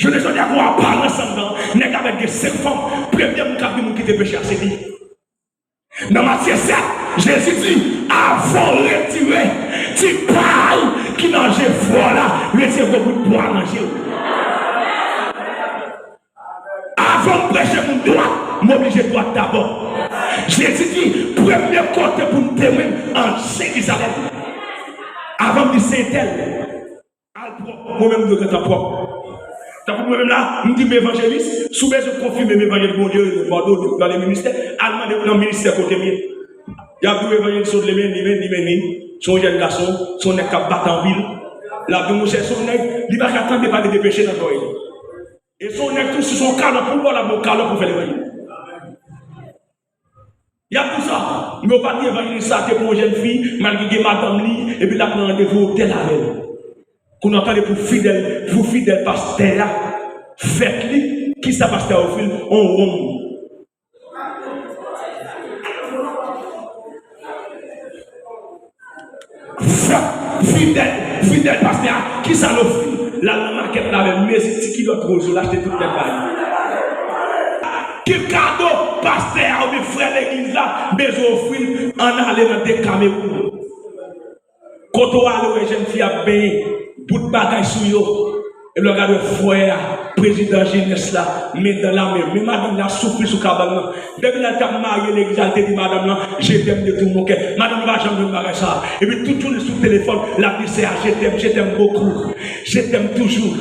Jounen jodi a, gen yon aparans anndan, nèg la mèt gen senk fanm, premye moun k ap di moun kite peche a, se li. Nan Matye sèt, Jezi di, avan w retire ti pay ki nan je frè w la, retire gwo bout bwa nan je w. Avan m preche moun dwat, m oblije dwat dabò. Jezi di, premye kote pou m temwen an Jerizalèm. Avan m di se entèl, al pwòp, mwen menm m dwe gentan pwòp. Tankou mwen menm la, m di m evanjelis, si w bezwen konfime m evanjelis, Bondye pardone m nan le ministè, al mande nan ministè kote m ye. Y ap di w evanjelis Claude Lemelin, li menm, li menm, li, se yon jèn gason, se yon nèg k ap bat anpil. L ap di w, monchè, se yon nèg, li pa ka tande pale de peche nan zòrèy li. E se yon nèg tou, si se yon kalòt pou w ba l, l ap ba w kalòt pou w fè levanjil. Y ap di w sa, men w pa di evanjelis sa te pran yon jèn fi, malgre gen madanm li, epi l ap pran randevou otèl avè l. Kounye a w tande pou fidèl, pou fidèl pastè a, fèt li, kisa pastè a ofri l? On wonm. Fidèl, fidèl pastè a, kisa l ofri? L al nan makèt la avè l, mezi ti kilòt woz yo, l achte tout nèt ba li. Ki kado pastè a oubyen frè legliz la bezwen ofri l? Ann ale nan Decameron. Kote w ale, w wè jèn fi ap benyen, bout bagay sou yo. Epi lè w gade frè a, prezidan jenès la, men dan la men, men madanm li ap soufri sou kabann nan. Depi lè l t ap marye legliz la, l te di madanm lan, je t'aime de tout mon cœur. Madanm lan pa janm jwenn bagay sa a. Epi tout jounen sou telefòn, l ap di sè a, je t'aime, je t'aime beaucoup. Je t'aime toujours.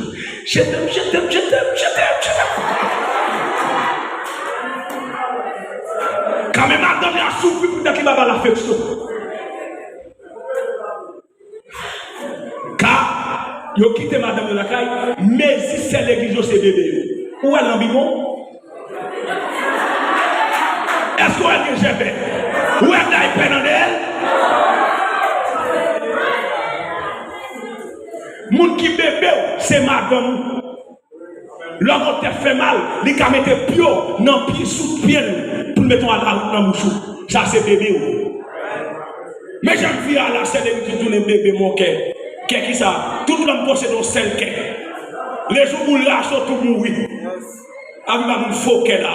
Je t'aime, je t'aime, je t'aime, je t'aime, je t'aime. Kanmenm madanm li ap soufri poutèt li pa ba l afeksyon. Ka yo kite madanm yo lakay, mezi sè legliz yo se bebe yo. Ou wè l nan bidon? Èske w wè l gen jèpè? Ou wè daypè nan dèyè l? Moun ki bebe w, se madanm ou. Lè w gon tèt fè mal, li ka mete pye w nan pye, sou pye l, pou l mete yon alawout nan bouch ou. Sa se bebe w. Men jan fi a la, sè legliz tounen bebe mon kè. Kè kisa? Tout lòm posede yon sèl kè. Lejou boul rache w tou mouri. Abi pa moun fo kè la.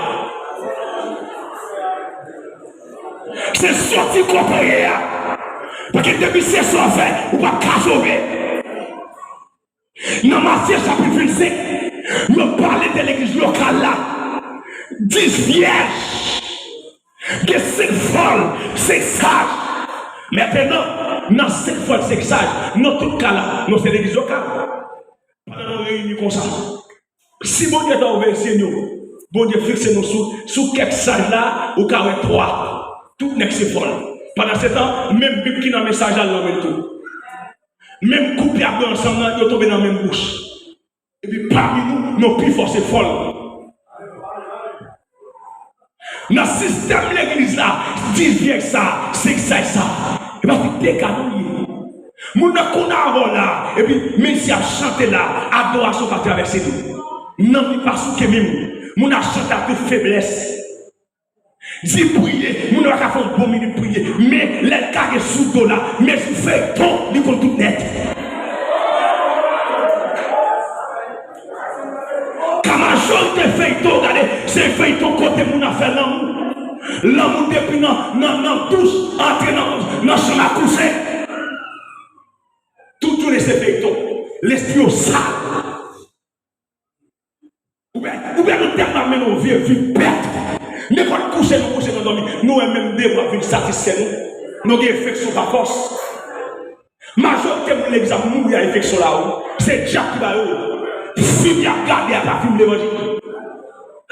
Se soti kote w ye a. Paske depi se sa w fè, ou p ap ka sove. Nan Matye chapit vennsenk, yo pale de legliz lokal la. Dis vyèj. Gen senk fòl, senk saj. Mentenan, nan senk fòl, senk saj, nou tout ka la, nou se legliz lokal. Pandan nou reyini konsa, si Bondye ta ouvè zye nou, Bondye fikse nou sou, sou kèk saj la, ou ka wè twa. Tout nèg se fòl. Pandansetan, menm Bib ki nan men saj la, l nan men l tou. Menm koup y ap bwè ansanm nan, yo tonbe nan menm bouch. Epi pami nou, nou pi fò se fòl. Nan sistèm legliz la, dis vyèj sa, senk saj sa, e pa se dega nou ye. Moun nan konn avè w la, epi mizisyen ap chante la, adorasyon pa travèse nou. Nanm li pa souke menm. Moun ap chante ak tout feblès. Di priye, moun nan pa ka fè yon bon minit priye. Men lè l kage sou do la, men sou feyton, li konn tout nèt. Ka majorite feyton, gade, se feyton kote moun ap fè lanmou. Lanmou depi nan, nan, nan douch, antre nan, nan chanm a kouzen. Tout jounen se feyton. Lespri yo sal. Oubyen, oubyen nou tèlman mennen yon vye vi bèt. Nenpòt kouche nou kouche, nou dòmi, nou wè menm de bwa vin satisfè nou. Nou gen enfeksyon pa fòs. Majorite moun legliz ap mouri a enfeksyon la, wi. Se dyab ki ba yo. Fim y ap gade a pa fim levanjil.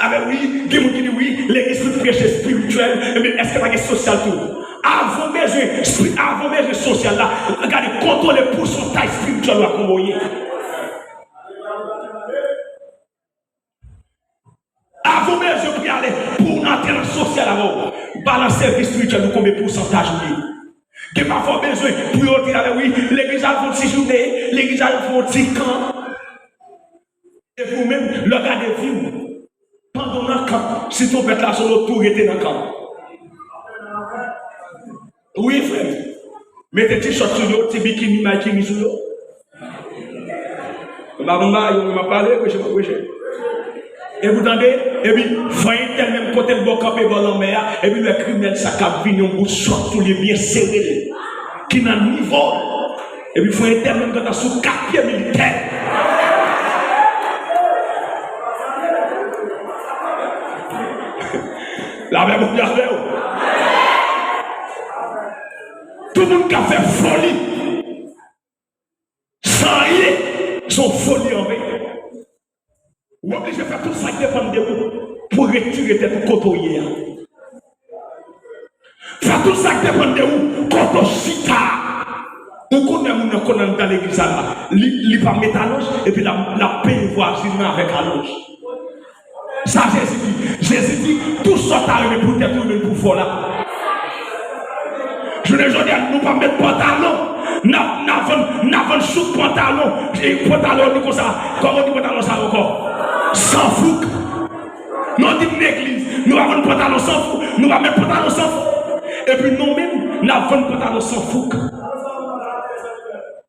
Avè wi, gen moun ki di wi, legliz pou preche espirityèl, ebyen èske pa gen sosyal tou? Avan w bezwen, avan w bezwen sosyal la, gade kontwole pousantaj espirityèl ou a kòman w ye. Avan w bezwen pou y ale, pou w antre nan sosyal avè w, balanse vi espirityèl ou konbyen pousantaj ou ye. Gen pafwa w bezwen pou yo di avè w, wi, legliz al fè yon ti jounen, legliz al fè yon ti kan. Epi ou menm, lè w gade vi w, pandan w nan kan, si twonpèt la sone, w tou rete nan kan. Wi, frè m. Mete ti chòt sou yo, ti bikini, maykini sou yo. M pa konn bagay yo, men m ap pale, preche m ap preche. Epi w tande, epi fè entèl menm kote l bò kanpe bò lanmè a, epi l wè kriminèl sa k ap vini, yon bout sòt sou li byen sere l, ki nan nivo l. Epi fè entèl menm gentan sou kat pye militè. Lapè Bondye avè w. Tout moun k ap fè foli san anyen, se yon foli anven. Ou oblije fè tout sa k depann de ou pou retire tèt ou kote w ye a. Fè tout sa k depann de ou kote w chita a. Ou konn lè moun nan konn anndan legliz sa la, li, li pa met alonj, epi l ap, l ap penyen vwazinn nan avèk alonj. Sa Jezi di. Jezi di, tou sa w ta renmen pou tèt ou, renmen l pou fò la. Jounen jodi a, nou pa met pantalon. N ap, n ap vann, n ap vann chouk pantalon. E pantalon, nou konsa. Kòman di pantalon sa ankò? San fouk. Nou di m legliz. Nou pa vann pantalon san fouk. Nou pa met pantalon san fouk. Epi nou menm, n ap vann pantalon san fouk.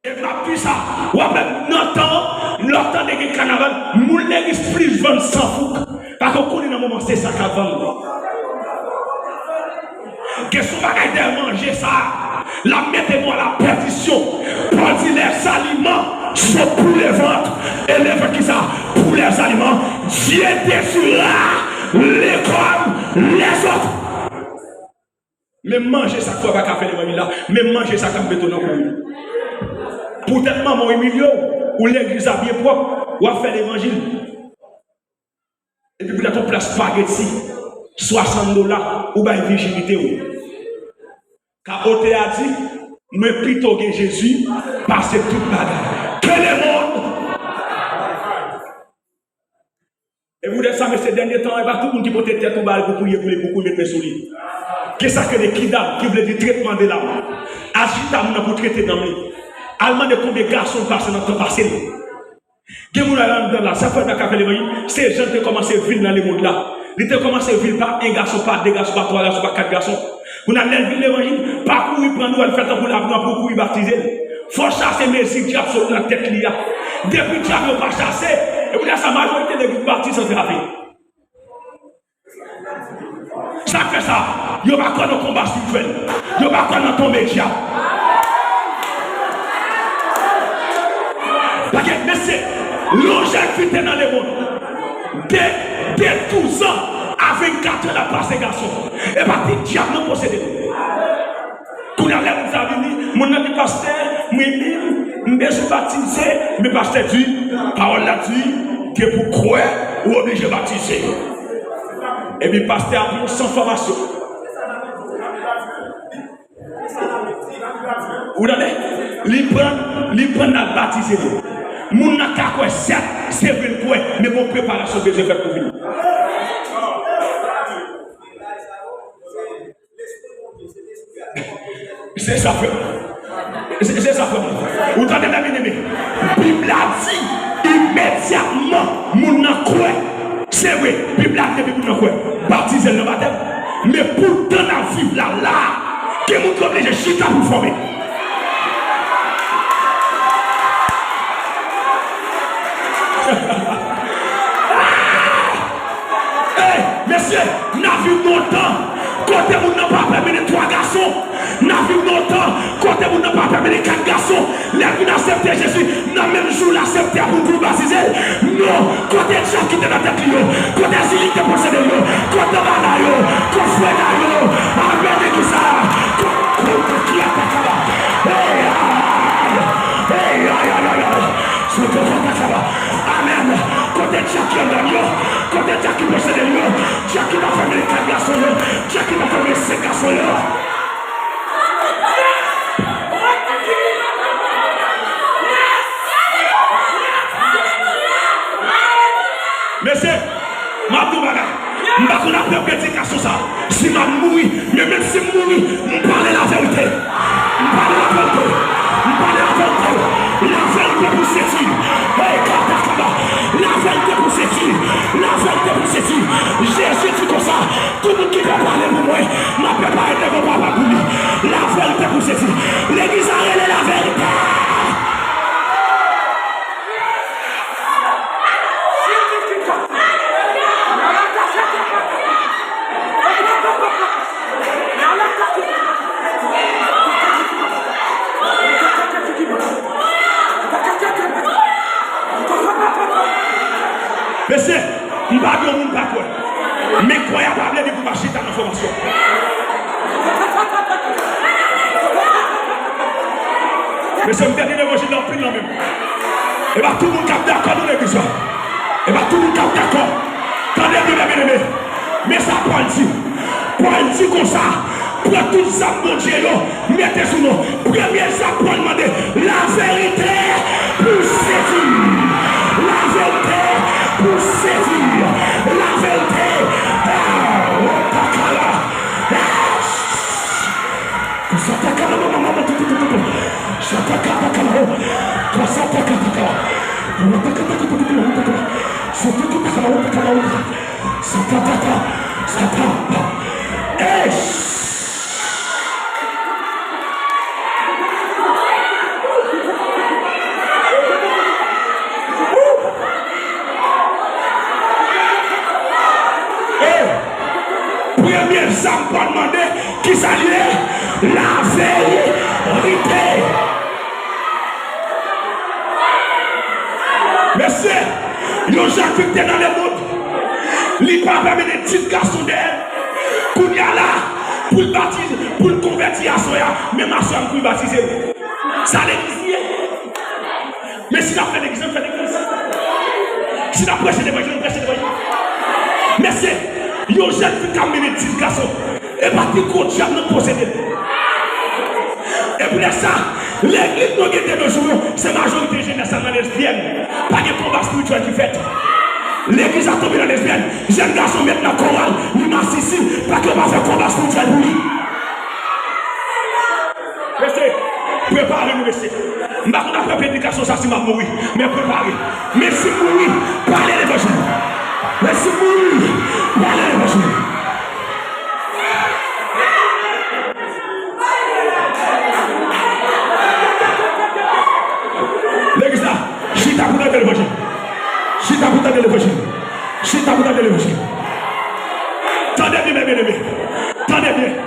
E m ap di sa, w ap wè nan tan, lè w tande gen kanaval, moun legliz plis vann san fouk. Paske w konnen nan moman se sa k ap vann. Kesyon bagay dèyè manje sa a, l ap mete nou a la pèdisyon. Pòl di, les aliments sont pour le ventre. E le ventre ki sa? Pour les aliments. Dieu détruira les comme les autres. Menm manje sa k fè w pa ka fè levanjil la, menm manje sa k ap mete w nan kouri. Poutèt manman w imilye w, ou legliz la byen pwòp, w ap fè levanjil. Epi poutèt yon plat spageti, swasant dola, ou bay vijinite w. Ka ote a di, mwen pito gen Jezi pase tout bagay. Ke lemonn! E poutèt sa, mesye, dènye tan an, e pa tout moun ki pote tèt ou ba l pou priye pou li, pou kouri met men sou li. Gen sa k rele kidam, ki vle di tretman de lam. Al chita moun nan pou trete nanm li. Al mande konbyen gason l pase nan tan pase l. Gen moun al anndan la, sa k fè l pa ka fè levanjil, se jan l te kòmanse viv nan lemonn la. Li te kòmanse viv pa en gason, pa de gason, pa twa gason, pa kat gason. Kounye a, lè l vin levanjil, pa kouri pran nou, al fè tankou lapli an pou kouri batize l. Fò w chase mezi dyab sot nan tèt li a. Depi dyab yo pa chase, e pou sa majorite legliz batizan trape. Sa k fè sa? Yo pa kwè nan konba espirityèl. Yo pa kwè nan tonbe dyab. Paske, mesye, yon jèn fi te nan lemonn. De, de douz an a vennkat an, l ap pase gason. E pa ti dyab nan posede l. Kounye a, lè moun sa vini, moun nan di, pastè, mwen menm, m bezwen batize, men pastè di, pawòl la di, depi w kwè, ou oblije batize. Epi pastè a pran yon san fòmasyon. Ou tande? Li pran, li pran nan batize li. Moun nan ka kwè sèt, se vre l kwè, men gon preparasyon bezwen fèt pou vini. Se sa, frè m. Se, se sa, frè m. Ou tande, mè byeneme? Bib la di, imedyatman, moun nan kwè. Se vre, Bib la di depi moun nan kwè, batize l nan batèm. Men poutan n ap viv la, la, gen moun ki oblije chita pou fòme. Ey, mesye, n ap viv nan yon tan kote moun nan pa pè mennen twa gason. N ap viv nan yon tan kote moun nan pa pè mennen kat gason. Lè l vin aksepte Jezi, nan menm jou l aksepte a pou l kouri batize l. Non, kote dyab ki te nan tèt li yo, kote zirik te posede l yo, kote bana yo, kote fwèda yo, apèl legliz sa, kote, kote ki ap akaba. Hey, ay, hey, ay, ay, ay, ay. Soto kota kaba. Amèn. Kote dyab ki anndan yo, kote dyab ki posede yo, dyab ki pa fè mennen kat gason yo, dyab ki pa fè mennen senk gason yo. Mesye, m ap di w bagay. M pa konn apre predikasyon sa. Si m ap mouri, men menm si m mouri, m pale laverite. M pale laverite. M pale laverite. Laverite pou sezi. Hey, katakaba. Laverite pou sezi. Laverite pou sezi. Jezi di konsa, tout moun ki pè pale pou mwen, m ap prepare devan Papa pou li. Laverite pou sezi. Legliz la rele laverite. Mesye, m tande levanjil la anpil nan men m. E pa tout moun k ap dakò non legliz la. E pa tout moun k ap dakò. Tande byen, byeneme. Men sa Pòl di. Pòl di konsa, pran tout zam Bondye yo, mete sou nou. Premye zam Pòl mande, laverite pou sezi m. Laverite pou sezi m. Laverite. Ah, otakala. Yes. Premye zam Pòl mande, kisa l ye? Laverite. Mesye, yon jèn fi ki te nan lemonn, li pa vle mennen dis gason dèyè l. Kounye a la, pou l batize, pou l konvèti aswè a, menm aswè a m kouri batize l. Sa legliz li ye. Men si n ap fè legliz, ann fè legliz. Si n ap preche levanjil, ann preche levanjil. Mesye, yon jèn fi k ap mennen dis gason, e pa ti gwo dyab nan k posede l. Epi lè sa, legliz nou gen de nos jours yo, se majorite jenès la nan lesbyèn. Pa gen konba espirityèl ki fèt. Legliz la tonbe nan lesbyèn. Jèn gason mèt nan koral, li masisi, paske yo pa fè konba espirityèl pou li. Mesye, prepare nou, mesye. M pa konn apre predikasyon sa si m ap mouri, men prepare. Men si m mouri, pale levanjil. Men si m mouri, pale levanjil. Legliz la, chita pou tande levanjil. Chita pou tande levanjil. Chita pou tande levanjil. Tande byen, byeneme. Tande byen.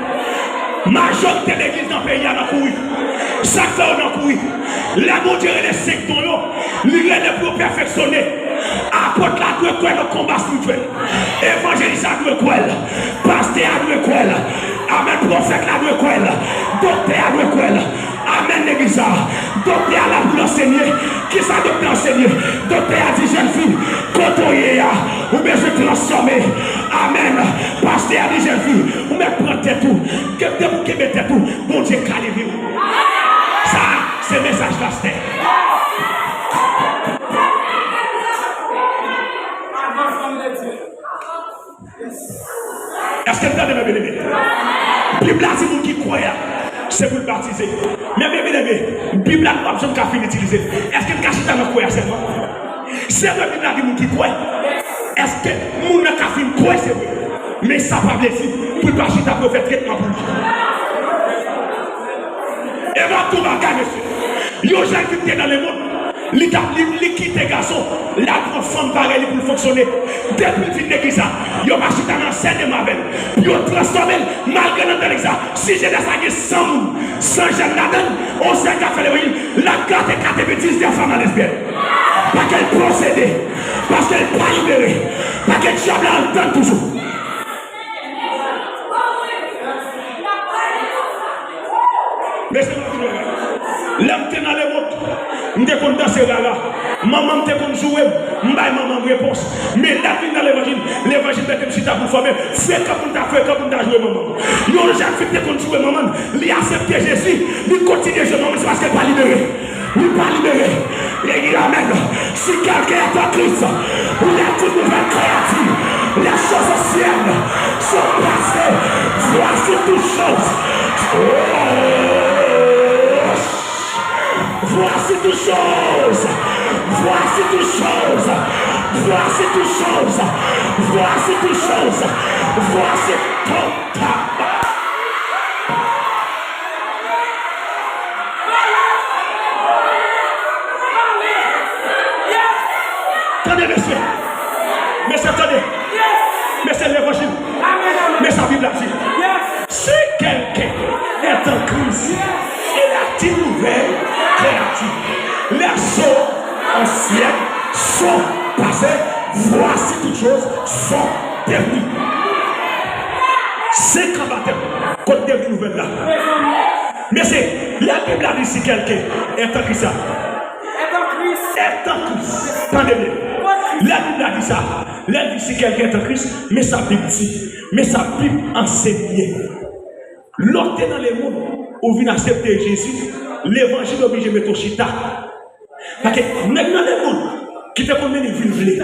Majorite legliz nan peyi a nan kouri. Sa k fè yo nan kouri? Lè Bondye rele senk don yo, li rele pou yo pèfeksyone. Apot la dwe kwè nan konba espirityèl. Evanjelis la dwe kwè l. Pastè a dwe kwè l. Amèn. Pwofèt la dwe kwè l. Doktè a dwe kwè l. Amèn, legliz sa. Doktè a la pou l ansenye. Kisa doktè a ansenye? Doktè a di jèn fi, kote w ye a, ou bezwen transfòme. Amèn. Pastè a di jèn fi, ou mèt pran tèt ou. Ke depi w kenbe tèt ou, Bondye ka leve w. Sa, se mesaj pastè. Èske n tande, mè byeneme? Bib la di moun ki kwè a, se pou l batize. Men, mè byeneme, Bib la, nou p ap janm ka fin itilize l. Èske n ka chita nan kwè a sèlman? Se vre, Bib la di moun ki kwè. Èske moun nan ka fin kwè, se vre? Men sa pa vle di pou l pa chita pou yo fè tretman pou li. E m ap di w bagay, mesye. Yon jèn fi ki te nan lemonn, li t ap, li, li kite gason, l al pran fanm parèy li pou l fonksyone. Depi l vin legliz la, yo pa chita nan sèl de m avè l pou yo transfòme l, malgre nan legliz la, si jenès la gen san moun, san jèn ladan l, on sèl k ap fè levanjil, l ap gate kat epi diznèf fanm nan lesbyèn. Paske l posede, paske l pa libere, paske dyab la anndan l toujou. Mesye, m ap di nou bagay. Lè m te nan lemond, m te konn danse rara. Manman m te konn joure m. M bay manman m repons. Men lè m vin nan levanjil, levanjil mete m chita pou m fòme. Frekan pou m ta frekan pou m ta joure manman m. Yon jèn fi ki te konn joure manman l, li aksepte Jezi, li kontinye joure manman l, se paske l pa libere. Li pa libere. Li di amèn. Si quelqu'un est en Christ, il est une nouvelle créature. Les choses anciennes sont passées. Voici toutes choses. Oh. Voici toutes choses. Voici toutes choses. Voici toutes choses. Voici toutes choses. Voici tout. Tande, mesye. Mesye, tande. Mesye, levanjil. Men sa Bib la di. Si quelqu'un est en Christ, il est une nouvelle créature. Les choses anciennes sont passées, voici toutes choses sont devenues. Senk an batèm, kote devni nouvèl la? Mesye, lè Bib la di si quelqu'un est en Christ, est en Christ. Tande byen. Lè Bib la di sa, lè l di si quelqu'un est en Christ, men sa Bib di, men sa Bib ansenye. Lè w te nan lemonn, ou vin aksepte Jezi, levanjil oblije mete w chita. Paske nèg nan lemonn ki te konn mennen vi l vle,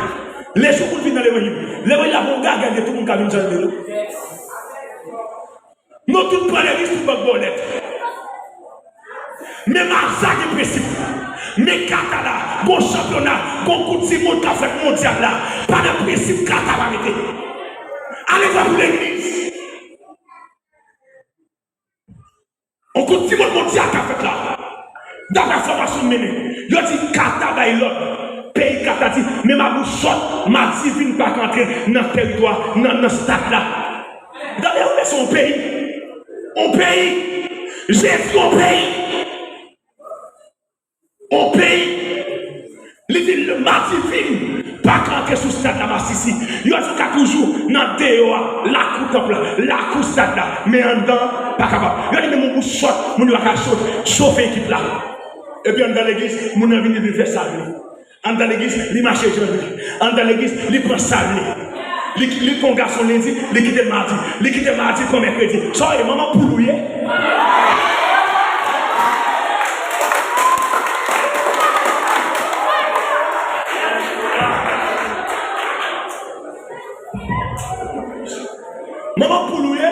lè jou pou l vin nan levanjil, levanjil la gon gagè de tout moun ka vin jan l vle. Nou tout pran legliz pou bank bòlèt. Men Maza gen prensip. Men Kata la, gon chanpyona, gon koup di mond k ap fèt mondyal la. Pa nan prensip Kata pa mete. Ale vwa pou legliz. On koup di mond mondyal k ap fèt la. Daprè enfòmasyon m mennen, yo di Kata bay lòd. Peyi Kata di, men Mabouchòt, Madivin pa ka antre nan tèritwa, nan, nan stad la. Gade yon mesye, yon peyi. Yon peyi. Jezi, yon peyi. Yon peyi. Li di, Madivin pa ka antre sou stad la, Masisi. Yo di w ka toujou nan deyò a, lakou tanp la, lakou stad la, men anndan pa kapab. Yo di menm yon bout chòt, moun yo pa ka cho-, chofe ekip la. Epi anndan legliz, moun nan vini, li vin fè sa l vle. Anndan legliz, li mache jan l vle. Anndan legliz, li pran sa l vle. Li, li pran gason lendi, li kite l madi. Li kite l madi, li pran mèkredi. Sa w ye, manman poul ou ye? Manman poul ou ye?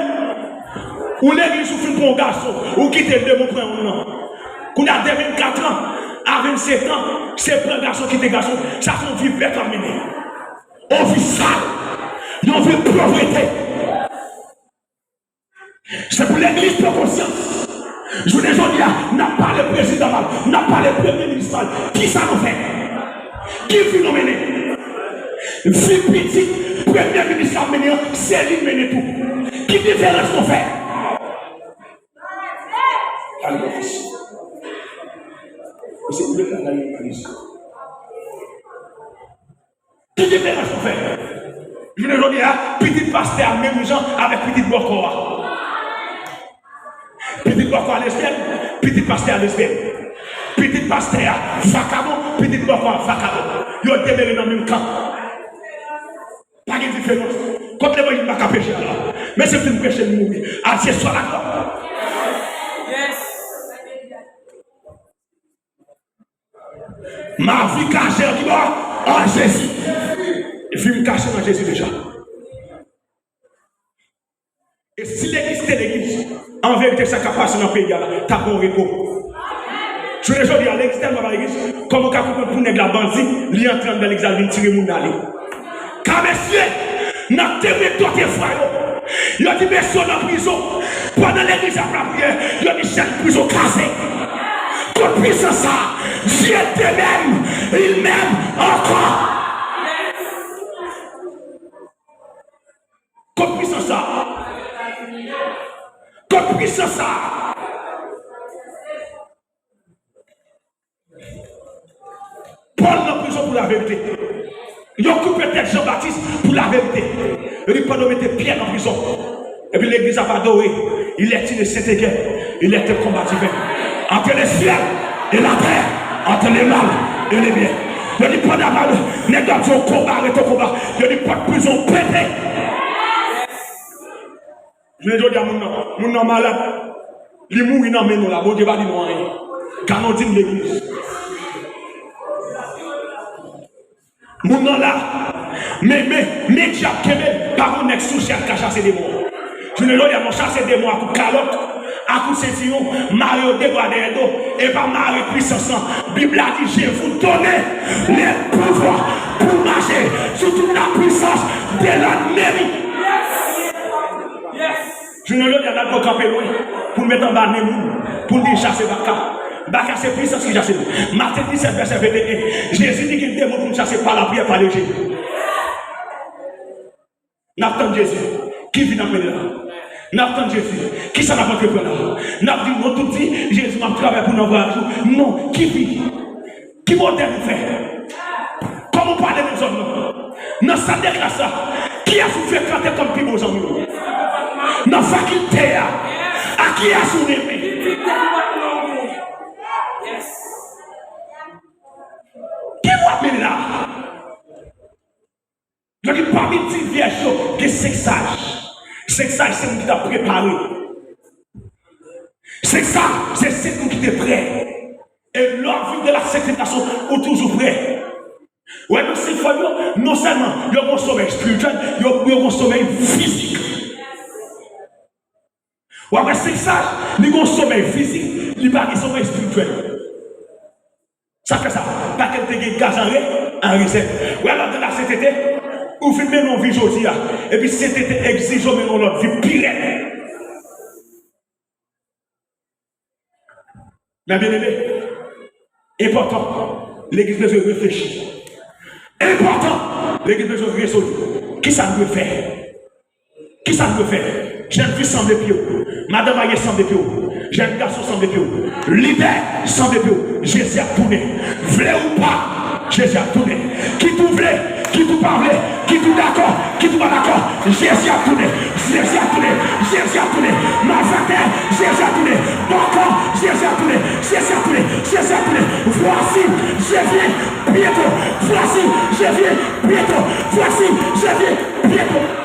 Ou legliz, ou fin pran yon gason, ou kite l, demen w pran youn nan. Kounye a, de vennkat an a vennsenk an, se pran gason, kite gason. Sa se yon vi bèt w ap mennen. Yon vi sal. Yon vi povrete. Se pou legliz pran konsyans. Jounen jodi a, n ap pale prezidan mal, n ap pale premye minis mal. Kisa nou fè? Ki vi nou mennen? Vi pitit premye minis la mennen an, se li mennen tou. Ki diferans nou fè? Al ofis. Mesye, nou pa nan legliz. Ki diferans nou fè? Jounen jodi a, pitit pastè a menm jan avèk pitit bòkò a. Pitit bòkò a lesbyèn, pitit pastè a lesbyèn. Pitit pastè a vakabon, pitit bòkò a vakabon. Yo demere nan menm kan. Pa gen diferans. Kot levanjil pa ka preche a la? Mesye fin preche, l mouri. A Dye swa laglwa. Ma vie cachée en qui? En Jésus. Vi m kache nan Jezi deja. E si legliz te legliz, an verite, sa k ap pase nan peyi a la, t ap gen yon repo. Jounen jodi a, legliz tèlman pa legliz, kòman w ka konprann pou nèg la bandi, li antre anndan legliz la, li vin tire moun ale? Ka mesye, n ap temwe dòt e fwa yo. Yo di mesye yo nan prizon. Pandan legliz ap lapriyè, yo di chèn prizon kraze. Kot pisans sa? Dieu était même, il m'aime encore. Kot pisans sa? Kot pisans sa? Pòl nan prizon pou laverite. Yo koupe tèt Jan Batis pou laverite. Yo di pandan yo mete Pyè nan prizon. Epi legliz ap adore. Il est une sainte guerre. Il est un combat divin. Entre le ciel et la terre. Entre le mal et le bien. Yo di pandan mal, nèg yo ap di yon konba, rete yon konba. Yo di pòt prizon pete. Jounen jodi a, moun nan, moun nan malad. Li mouri nan men nou la, Bondye pa di nou anyen. Gade yon dim legliz. Moun nan la, men, men, men dyab kenbe l, pa gon nèg sou syèl ka chase demon. Jounen jodi a, nou chase demon a kout kalòt, a kout sentiwon, mare yo de bra dèyè do, e pa mare pwisans lan. Bib la di, je vous donne le pouvoir pour marcher sur toute la puissance de l'ennemi. Jounen jodi a, n ap kanpe lwen pou n met anba nen moun, pou n di chase baka. Baka se pwisans ki chase nou. Matye disèt, vèsè venteyen, Jezi di gen demon pou n chase pa lapriyè, pa le jeni. N ap tann Jezi. Ki vi n ap mennen la? N ap tann Jezi. Kisa n ap antreprann la? N ap di, nou tout di, Jezi, m ap travay pou nan vwayaj ou. Non, ki vi? Ki modèl ou fè? Kòman w pale nan zòn nan? Nan sal de klas la, kiyès ou frekante kòm pi bon zanmi w? Nan fakilte a, a kiyès ou renmen? Ki w ap mennen la? Yo di pami di vyèj yo, gen senk saj. Senk saj se moun ki t ap prepare. Senk saj, se senk moun ki te prè. E lè w ap viv de la sanctification, ou toujou prè. Wè, nou se fanm yo, non sèlman yo gen somèy espirityèl, yo, yo gen somèy fizik. W ap wè senk saj, li gen somèy fizik, li pa gen somèy espirityèl. Sa fè sa, pa ke l te gen gaz an re-, an rezèv. Wè, lè w ap de la sainteté, ou fin mennen yon vi jodi a, epi sainteté egzije w mennen yon lòt vi pi rèd. Men byeneme, enpòtan, legliz bezwen reflechi. Enpòtan, legliz bezwen rezoli. Kisa n dwe fè? Kisa n dwe fè? Jèn fi, sanble pye w. Madan marye, sanble pye w. Jèn gason, sanble pye w. Lidè, sanble pye w. Jezi ap tounen. Vle ou pa, Jezi ap tounen. Kit ou vle, kit ou pa vle, kit ou dakò, kit ou pa dakò, Jezi ap tounen. Jezi ap tounen. Jezi ap tounen. Malfektè, Jezi ap tounen. Bòkò, Jezi ap tounen. Jezi ap tounen. Jezi ap tounen. Voici, je viens bientôt. Voici, je viens bientôt. Voici, je viens bientôt.